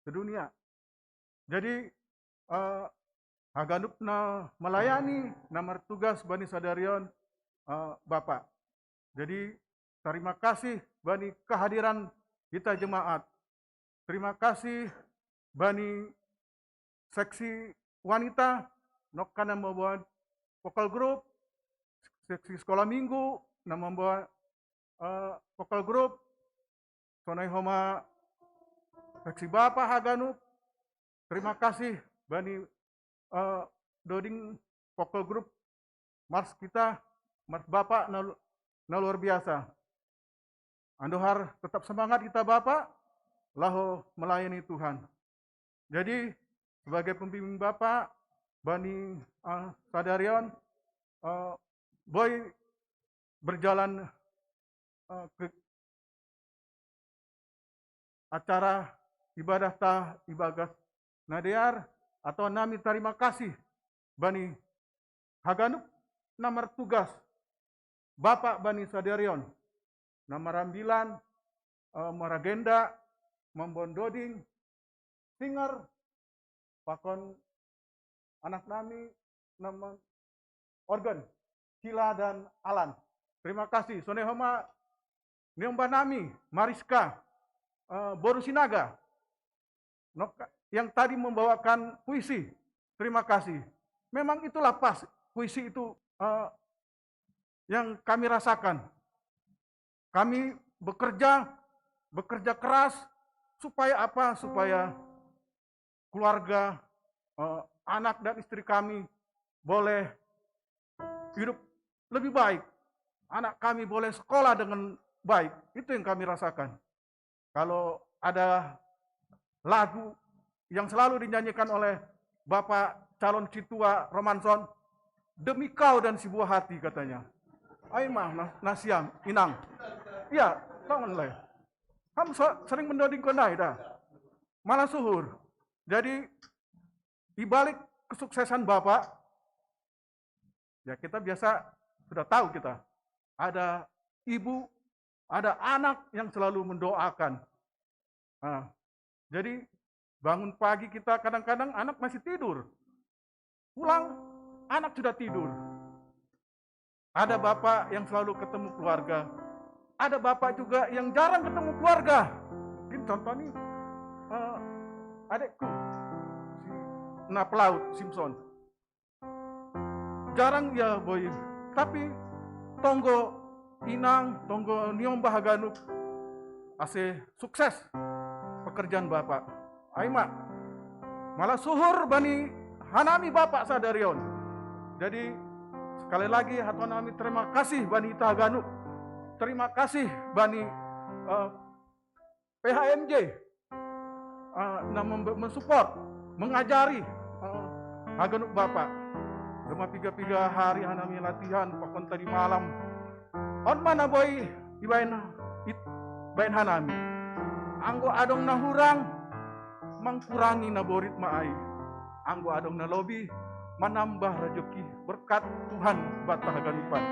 Sedunia. Jadi, eh, haganup na melayani, na martugas bani sadarion, eh, Bapak. Jadi, terima kasih bani kehadiran hita jemaat. Terima kasih bani seksi wanita, nongkan na mamboan focal group, seksi sekolah minggu, na mamboan, eh, focal group, sonai homa seksi bapa haganup. Terima kasih bani, eh, doding focal group Mars kita, Mars Bapak na, na luar biasa. Andohar tetap semangat kita Bapak, laho melayani Tuhan. Jadi, sebagai pembimbing Bapak, bani, eh, sadarion, eh, boi berjalan, eh, ke acara ibadahta ibagas na dear, atau nami tarima kasih bani haganup na martugas, Bapak bani sadarion, na marambilan, eh, maragenda, mamboan doding, singer, pakon anak nami na ma-, organ, Sila dan Alan. Terima kasih. Sonai homa niombah nami, Mariska, eh, boru Sinaga. Nok-, yang tadi membawakan puisi. Terima kasih. Memang itulah pas puisi itu, eh, yang kami rasakan. Kami bekerja, bekerja keras supaya apa? Supaya keluarga, eh, anak dan istri kami boleh hidup lebih baik. Anak kami boleh sekolah dengan baik. Itu yang kami rasakan. Kalau ada lagu yang selalu dinyanyikan oleh Bapak calon Citua Romanson, "Demi Kau dan Si Buah Hati," katanya. Ai mah, na-, nasiam, Inang. Iya, lawan le. Ham so-, sering mendoding konai dah. Malas uhur. Jadi, di balik kesuksesan Bapak, ya, kita biasa sudah tahu kita. Ada ibu, ada anak yang selalu mendoakan. Nah, jadi bangun pagi kita, kadang-kadang anak masih tidur. Pulang, anak sudah tidur. Ada bapak yang selalu ketemu keluarga. Ada bapak juga yang jarang ketemu keluarga. Mungkin contoh nih, eh, adikku, si, na pelaut, Simpson. Jarang ia boi, tapi tonggo Inang, tonggo niombah haganup, ase sukses pekerjaan Bapak. Ai ma, malas uhur bani hanami Bapak sadarion. Jadi, sekali lagi hatoan nami terima kasih bani ita haganup. Terima kasih bani, eh, P H M J, eh, na mem-, mensupport, mengajari, eh, haganup Bapak. Cuma piga-piga hari hanami latihan, pakon tadi malam. On ma na boi ibaen, it-, baen hanami. Anggo adong na hurang, mangkurangi na borit ma ai. Anggo adong na lobi, manambah rejeki berkat Tuhan Bapa haganupan.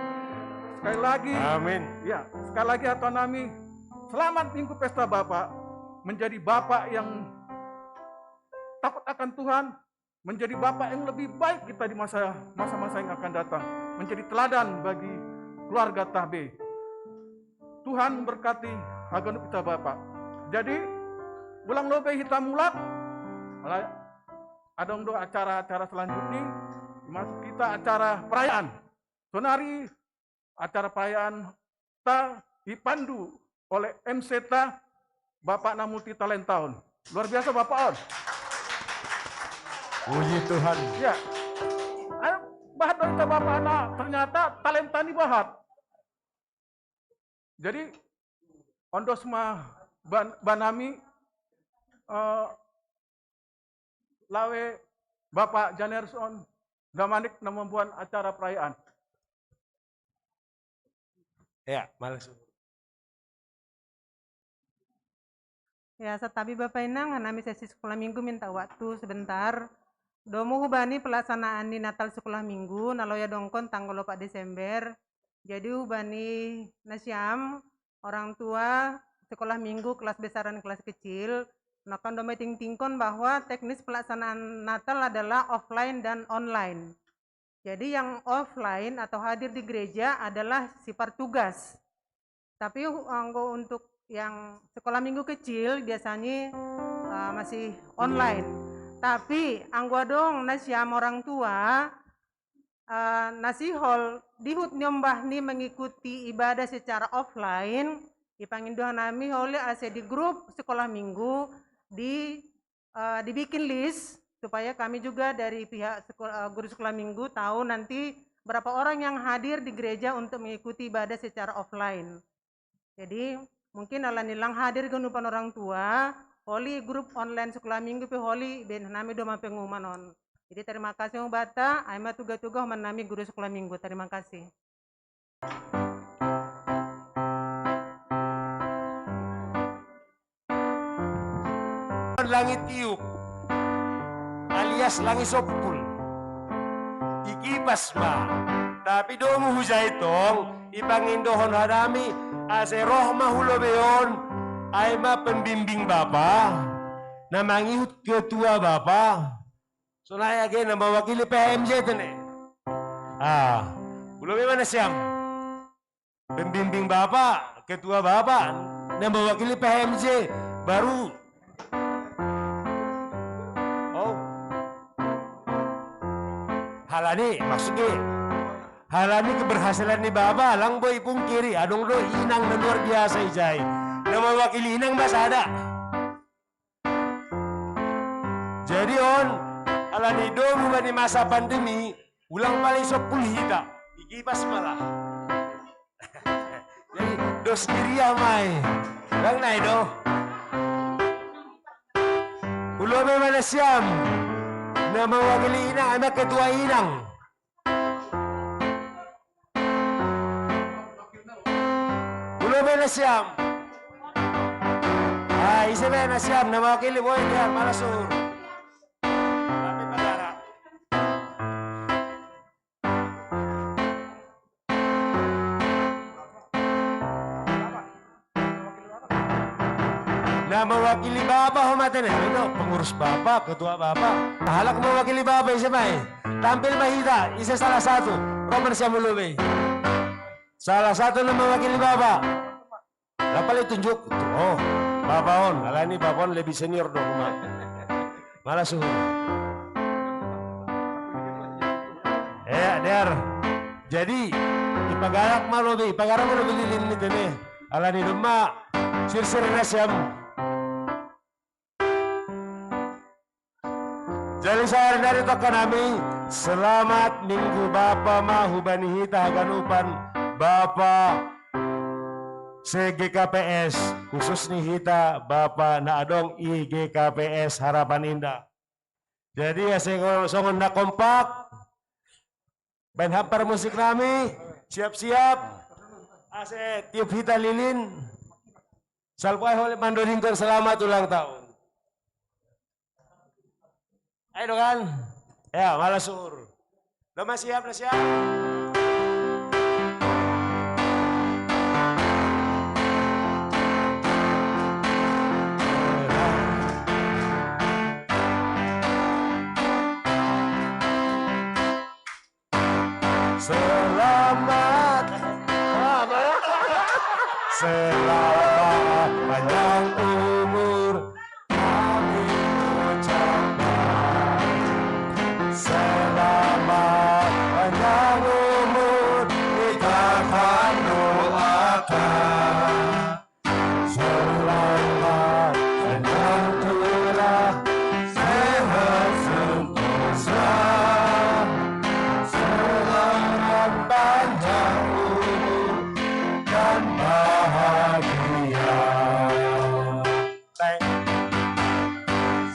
Sekali lagi, amin. Ya, sekali lagi hata nami, selamat Minggu Pesta Bapa, menjadi bapa yang takut akan Tuhan, menjadi bapa yang lebih baik kita di masa masa-masa yang akan datang, menjadi teladan bagi keluarga tabe. Tuhan memberkati haganup kita bapa. Jadi, ulang lobe hita mulak, adong do acara-acara selanjutnya, termasuk kita acara perayaan. Sonari acara perayaan ta dipandu oleh M C ta, Bapak na multi talentaon. Luar biasa Bapak on. Puji Tuhan. Ya. Ayo, bahat do hita Bapak na ternyata talenta ni bahat. Jadi, ondos ma ban, banami, eh, lawe Bapak Janerson Damanik na membuat acara perayaan. Ya, malas. Ya, santabi Bapa Inang, hanami sesi sekolah minggu minta waktu sebentar. Domu hubani pelaksanaan ni Natal sekolah minggu, na loya dongkon tanggal opat Desember. Jadi hubani nasiam, orang tua, sekolah minggu, kelas besar dan kelas kecil, na kan doma tingtingkon bahwa teknis pelaksanaan Natal adalah offline dan online. Jadi yang offline atau hadir di gereja adalah sifat tugas. Tapi anggo untuk yang sekolah minggu kecil biasanya uh, masih online. Tapi anggo adong nasiam orang tua, uh, na sihol dihut niombah ni mengikuti ibadah secara offline, ipangindo hanami holi ase di grup sekolah minggu di uh, dibikin list supaya kami juga dari pihak sekolah, uh, guru sekolah minggu tahu nanti berapa orang yang hadir di gereja untuk mengikuti ibadah secara offline. Jadi mungkin ala nilang hadir ganupan orang tua, holi grup online sekolah minggu pe holi ben nami doma pengumuman on. Jadi terima kasih Bata, aima tuga-tuga nami guru sekolah minggu. Terima kasih. Langit tiup alias langit sopkul ikipas ma. Tapi domu hujai tong ipangindohon hanami ase roh ma hulobeon. Ai ma pembimbing bapa na mangihut ketua bapa. Sonai age na mewakili P H M J tene. Ah, belum mana siam. Pembimbing bapa, ketua bapa na mewakili P H M J baru. Oh. Halani maksudnya halani keberhasilan ni bapa lang boy pungkiri adong do inang na luar biasa ijai. Na mewakili inang mas ada. Jadi on, alani do bukan di masa pandemi, ulang paling sepuluh hita, ikipas malah. Jadi dos diri amai, ulang nai do. Ulo memang siam, nama wakili inang, anak ketua inang. Ulo be na siam. Ah, ise be na siam na mewakili boy dia malasur. Tapi patara. Na mewakili bapa ho matene, itu pengurus bapa, ketua bapa. Halak mewakili bapa ise mai. Tampil mahita ise salah satu. Roman siam ulo be. Salah satu na mewakili bapa. Lapale tunjuk. Oh, bapa on. Alani bapa on lebih senior dong ma. Malasur. Ya der. Jadi ipagalak ma lobi, ipagalak ma lobi lilin ni tene. Alani doma. Sirsir na siam. Jadi saudara dari toka nami, selamat minggu bapa ma hubani hita haganupan bapa se G K P S, khusus ni hita bapa na adong i G K P S Harapan Indah. Jadi ya songon na kompak, baen hampar musik nami, siap-siap. Ase tiup hita lilin. Salpu ai holi mandodingkon selamat ulang tahun. Ayo dong kan? Ya, malah suhur. Udah mah siap, udah siap. Selamat. Apa? Selamat panjang umur kami ucapkan. Selamat panjang umur kita akan doakan. Selamat bertulah, sehat sentosa. Selamat panjang umur dan bahagia. Teng.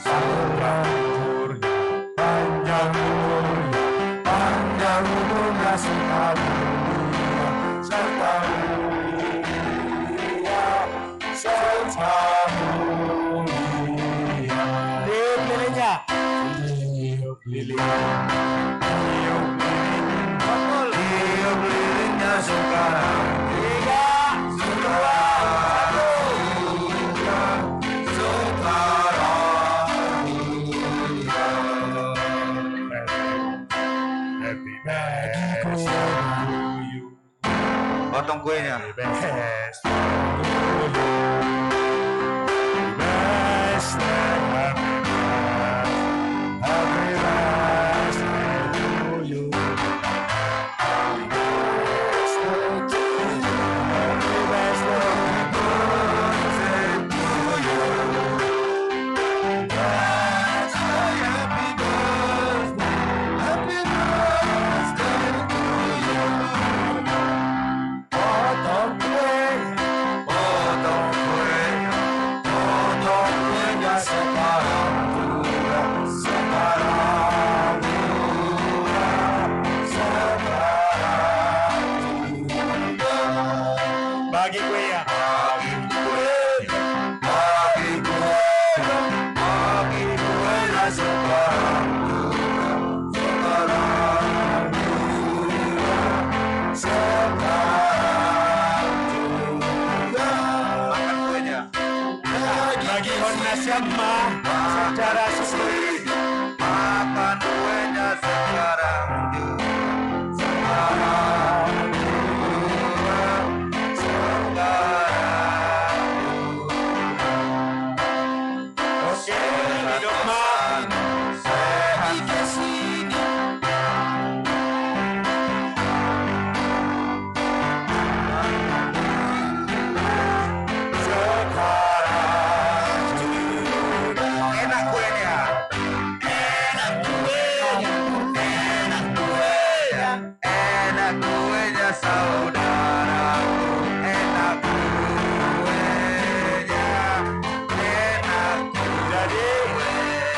Panjang umurnya, panjang umurnya, panjang umurnya serta mulia, serta mulia, serta mulia. Tiup lilinnya. Tiup lilin, tiup lilin, betul. Tiup lilinnya sekarang. Tiga, dua, satu. Sekarang. Happy birthday to you. Potong kuenya. Happy birthday to you. Happy birthday, happy birthday, happy birthday to you. Happy birthday to you. Happy birthday, happy birthday to you. Happy birthday, happy birthday to you. Potong kue, potong kue, potong kuenya sekarang juga, sekarang juga, sekarang juga. Bagi kue ya. Bagi kue, bagi kue, bagi kue ya sekarang juga, sekarang juga, sekarang juga. Makan kuenya. Bagi Honda Syamma secara syukur. Makan kuenya sekarang juga. Sekarang juga. Sekarang juga. Oke, hidup mah. Sehat. Sekarang juga. Enak kuenya. Enak kuenya. Enak kuenya. Enak kuenya saudaraku. Enak kuenya. Enak kuenya. Jadi,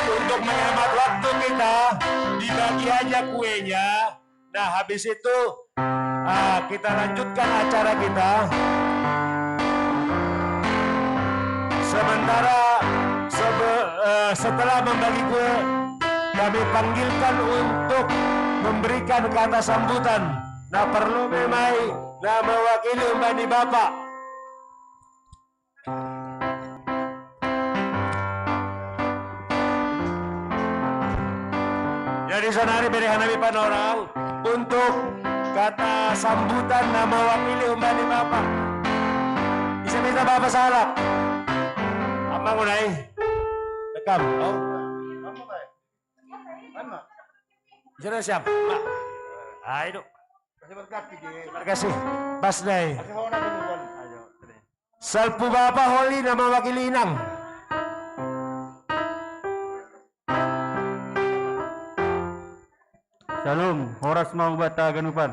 untuk menghemat waktu kita, dibagi aja kuenya. Nah, habis itu, ah, kita lanjutkan acara kita. Sementara sebe- eh, setelah membagi kue, kami panggilkan untuk memberikan kata sambutan. Nah, perlu memai, nah, mewakili umbani Bapak. Jadi, saudari, beri hanami panorang untuk kata sambutan na mewakili umbani Bapak. Bisa-bisa Bapak salah. Amang unai. Rekam. Oh. Bisa siap, Pak. Ayo. Terima kasih. Pas dai. Salpu Bapa holi na mewakili Inang. Shalom, horas ma hubata ganupan.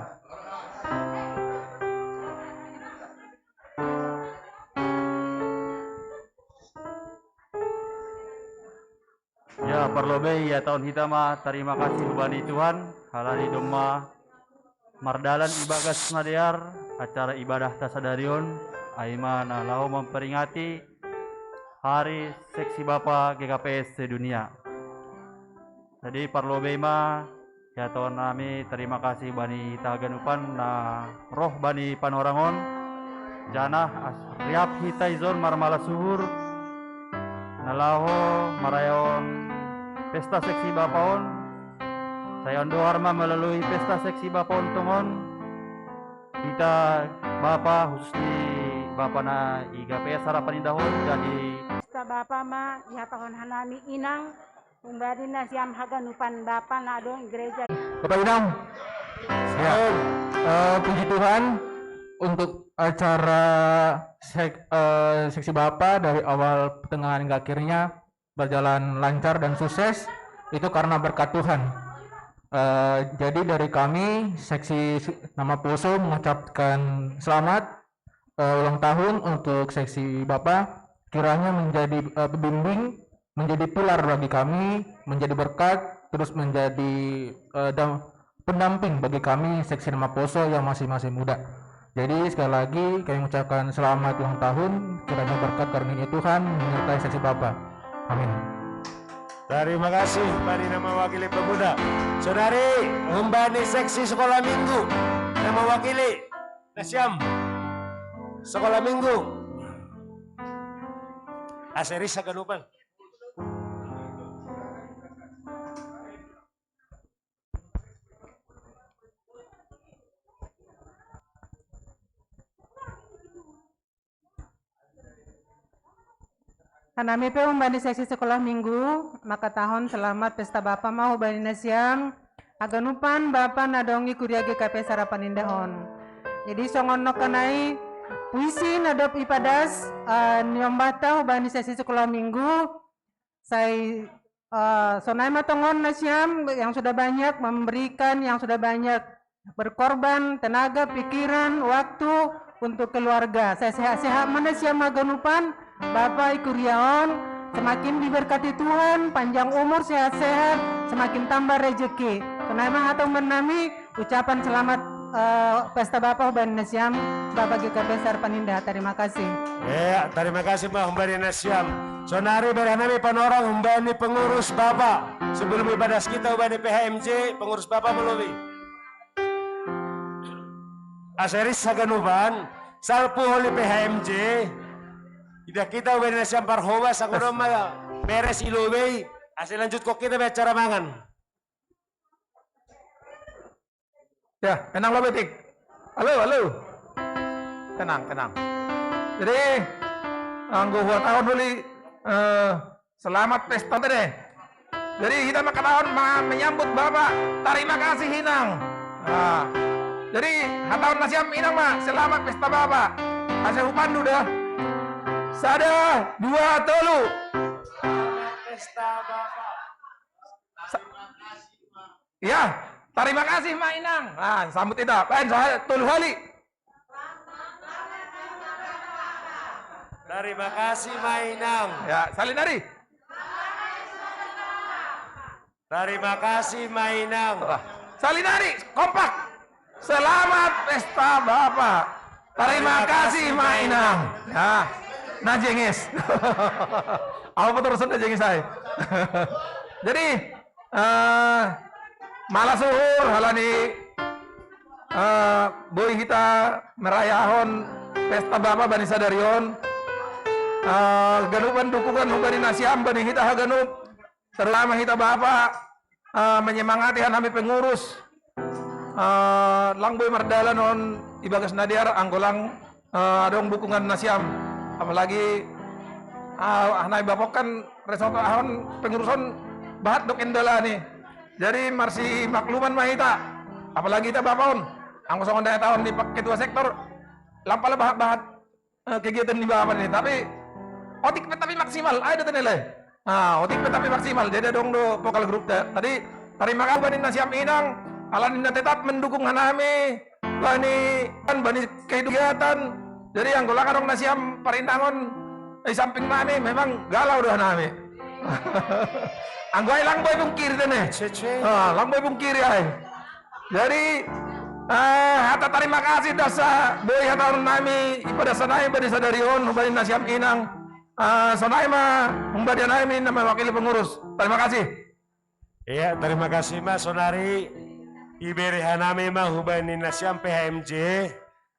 Ya, parlobei ya, taon hita ma tarima kasih hubani Tuhan, halani domma mardalan ibagas na dear acara ibadah ta sadari on, Aima na laho memperingati Hari Seksi Bapa G K P S sedunia. Jadi parlobei ma, ya Tuhan nami, terima kasih bani hita haganupan na roh bani panorangon, janah as riap hita ison marmala suhur, na laho marayahon pesta seksi bapa on, sai on dohar ma melalui pesta seksi bapa on tongon, hita bapa, khusus ni bapa na i G K P S Harapan Indah on, jadi pesta bapa ma ihatahon hanami inang, humbani nasiam haganupan bapa na adong i gereja. Bapak Inang, ya, eh, puji Tuhan, untuk acara sek- eh, seksi bapa dari awal pertengahan hingga akhirnya berjalan lancar dan sukses, itu karena berkat Tuhan. Eh, jadi dari kami seksi Nama Poso mengucapkan selamat eh, ulang tahun untuk seksi Bapak. Kiranya menjadi eh, pembimbing, menjadi pilar bagi kami, menjadi berkat, terus menjadi eh, dam- pendamping bagi kami seksi Nama Poso yang masih-masih muda. Jadi sekali lagi kami mengucapkan selamat ulang tahun, kiranya berkat karunia Tuhan menyertai seksi Bapak. Amin. Terima kasih bani na mawakili pemuda. Saudari, humbani seksi sekolah minggu na mawakili nasiam sekolah minggu. Ase ris haganupan. Hanami pe humbani seksi sekolah minggu, mangkatahon selamat pesta bapa ma hubani nasiam haganupan bapa na adong i kuria G K P Sarapan Indah on. Jadi songon nongkan ai, puisi na dob ipadas eh, niombahta hubani seksi sekolah minggu, sai eh, sonai ma tongon nasiam yang sudah banyak memberikan, yang sudah banyak berkorban tenaga, pikiran, waktu untuk keluarga. Sai sehat-sehat ma nasiam haganupan, Bapa i kuria on, semakin diberkati Tuhan, panjang umur, sehat-sehat, semakin tambah rezeki. Sonai ma hatahon nami, ucapan selamat eh, pesta bapa hubani nasiam, Bapa G K P Sarapan Indah. Terima kasih. Ya, terima kasih ma humbani nasiam. Sonari bere hanami panorang humbani pengurus bapa. Sebelum ipadas hita hubani P H M J, pengurus bapa ma lobei. Ase ris haganupan, salpu holi P H M J. Idah hita hubani nasiam parhobas, anggo domma beres i lobei, ase lanjutkon hita be acara mangan. Ya, tenang lo betik. Halo, halo. Tenang, tenang. Jadi, anggo huhatahon holi eh, selamat pesta deh. Jadi hita mangkatahon ma- menyambut Bapak, terima kasih Inang. Nah, jadi hatahon nasiam Inang ma, selamat pesta Bapak. Ase hupandu dah. Sada, dua, tolu. Pesta Bapak. Sa- ya, terima kasih ma Inang. Nah, sambut hita. Baen, sa- tolu hali. Terima kasih ma Inang. Ya, salinari. Terima kasih ma Inang. Wah, salinari, kompak. Selamat pesta Bapak. Terima kasih ma Inang. Ya. Na jengges. Ahu pe terus na jengges ai. Jadi eh, mala suhur halani eh, boi hita marayahon pesta bapa bani sadari on. Eh, ganupan dukungan hubani nasiam bani hita haganup, terutama hita bapa, eh, menyemangati hanami pengurus. Eh, lang boi mardalan on ibagas na dear anggo lang eh, adong dukungan nasiam. Apalagi eh, hanami bapa on kan resort ahon pengurus on bahat dok endalani. Jadi marsimakluman ma hita. Apalagi hita bapa on. Anggo songon daya tahon ni Pak Ketua Sektor, lang pala bahat-bahat eh, kegiatan ni bapa ni. Tapi otik pe tapi maksimal, ai do tenelai. Nah, otik pe tapi maksimal. Jadi adong do vokal grup ta- tadi. Terima kasih bani nasiam Inang, alani na tetap mendukung hanami bani kan bani kegiatan. Jadi anggo lang adong nasiam parindangon di samping nami, memang galau do hanami. Anggo ai lang boi pungkiri tene. Ah, lang boi pungkiri ai. Jadi Ah, hata tarima kasih dasa boi hata nami ipada sanai badi sadarion hubani nasiam inang. Ah, sonai ma humbadi nami na mewakili pengurus. Tarima kasih. Iya, tarima kasih ma sonari ibere hanami ma hubani nasiam P H M J.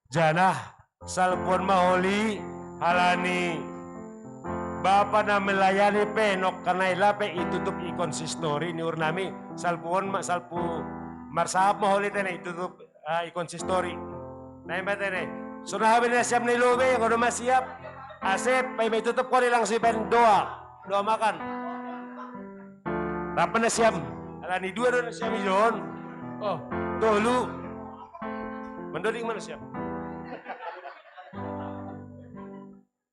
Janah salpuon ma holi halani Bapa na melayani pe nongkanai lape itutup i konsistori ni uhur nami salpuon ma salpu marsahap ma holi tene itutup ah, i konsistori. Nah, imbah tene. Sonai ma hubani nasiam ni lobei, anggo domma siap. Ase, paima itutup holi langsung ibaen doa. Doa makan. Rap ma nasiam. Halani dua do nasiam ijon. Oh, tolu. Mandoding ma nasiam.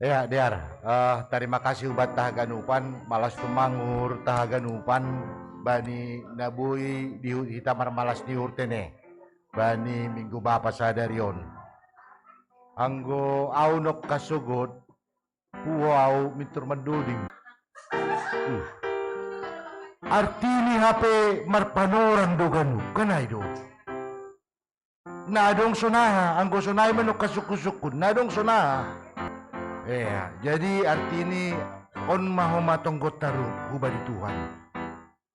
Ya, Dear. Eh, tarima kasih ubat tahaganupan, malas tumanggur tahaganupan, bani na boi di hita marmalas ni uhur tene. Bani Minggu Bapa sadari on. Anggo au nongkan sogot, puho au mintor mandoding. Uh. Artini hape marpanorang do ganup, kan ai do. Na adong sonaha, anggo sonai ma nongkan sungkun-sungkun, na adong sonaha. Iya, jadi artini on ma homa tonggonta ru hubani Tuhan.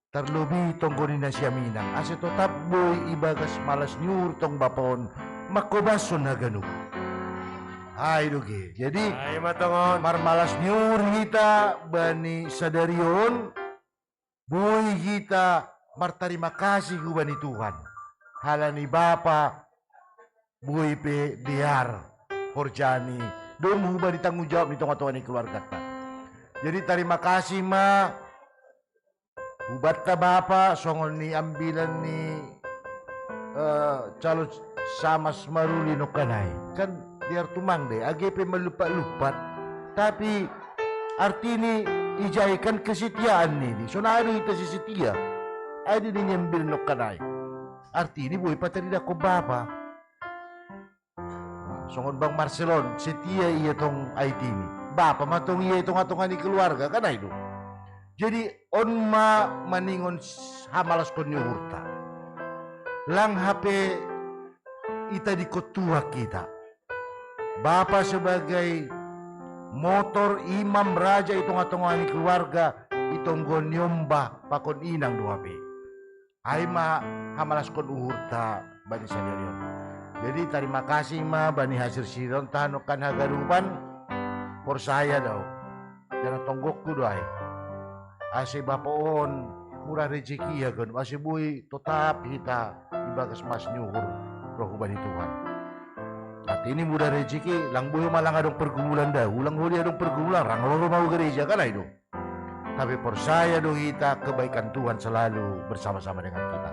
Tarlobi tonggo ni nasiam inang, ase totap boi ibagas malas ni uhur tong bapa on mangkobashon haganup. Ai do ge. Jadi ai ma tongon. Marmalas ni uhur hita bani sadari on, boi hita martarima kasih hubani Tuhan. Halani bapa boi pe dear horjani dom hubani tanggung jawab ni tonga-tonga ni keluargata. Jadi tarima kasih ma hubanta bapa songon ni ambilan ni eh, calon samas maruli nongkanai. Kan biar tumang deh, age pe malumpat-lumpat. Tapi artini ijaikan kesetiaan ni di. Sonai do hita si setia. Ai di ni ambil nongkanai. Artini boi pataridakon bapa. Songon bang Marcelon, setia ia tong aitini. Bapa ma tong ia i tonga-tonga ni keluarga, kan ai do. Jadi on ma maningon hamalaskon ni uhurta. Lang hape ita di kotua kita. Bapa sebagai motor, imam, raja i tonga-tonga ni keluarga, i tonggo ni ombah pakon inang do hape. Ai ma hamalaskon uhurta bani sadari on. Jadi tarima kasih ma bani hasirsirionta nongkan haganupan. Porsaya do au. Jana tonggokku do ai. Ase bapa on murah rejeki ia ganup ase boi totap hita ibagas malas ni uhur roh hubani Tuhan. Artini murah rejeki lang boi ma lang adong pergumulan da, ulang holi adong pergumulan, rang lolo ma u gereja, kan ai do. Tapi porsaya do hita kebaikan Tuhan selalu bersama-sama dengan kita.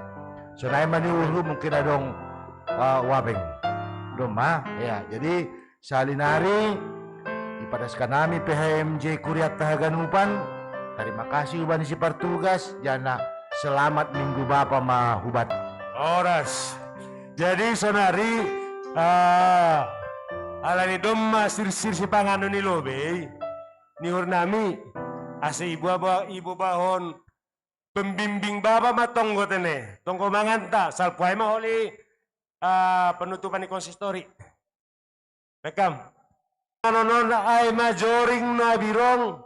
Sonai ma ni uhurhu mungkin adong uh, wabeng. Domma, ya. Jadi sahali nari ipadaskan nami P H M J Kuriatta haganupan. Tarima kasih hubani si partugas, jana selamat Minggu Bapa ma hubat. Horas. Jadi sonari uh, alani domma sirsir sipanganon ni lobei ni uhur nami ase iboba ibobahon pembimbing bapa ma tonggo tene tonggo manganta salpu ai ma holi ah, penutupan ni konsistori. Rekam. Anonon ai ma joring na birong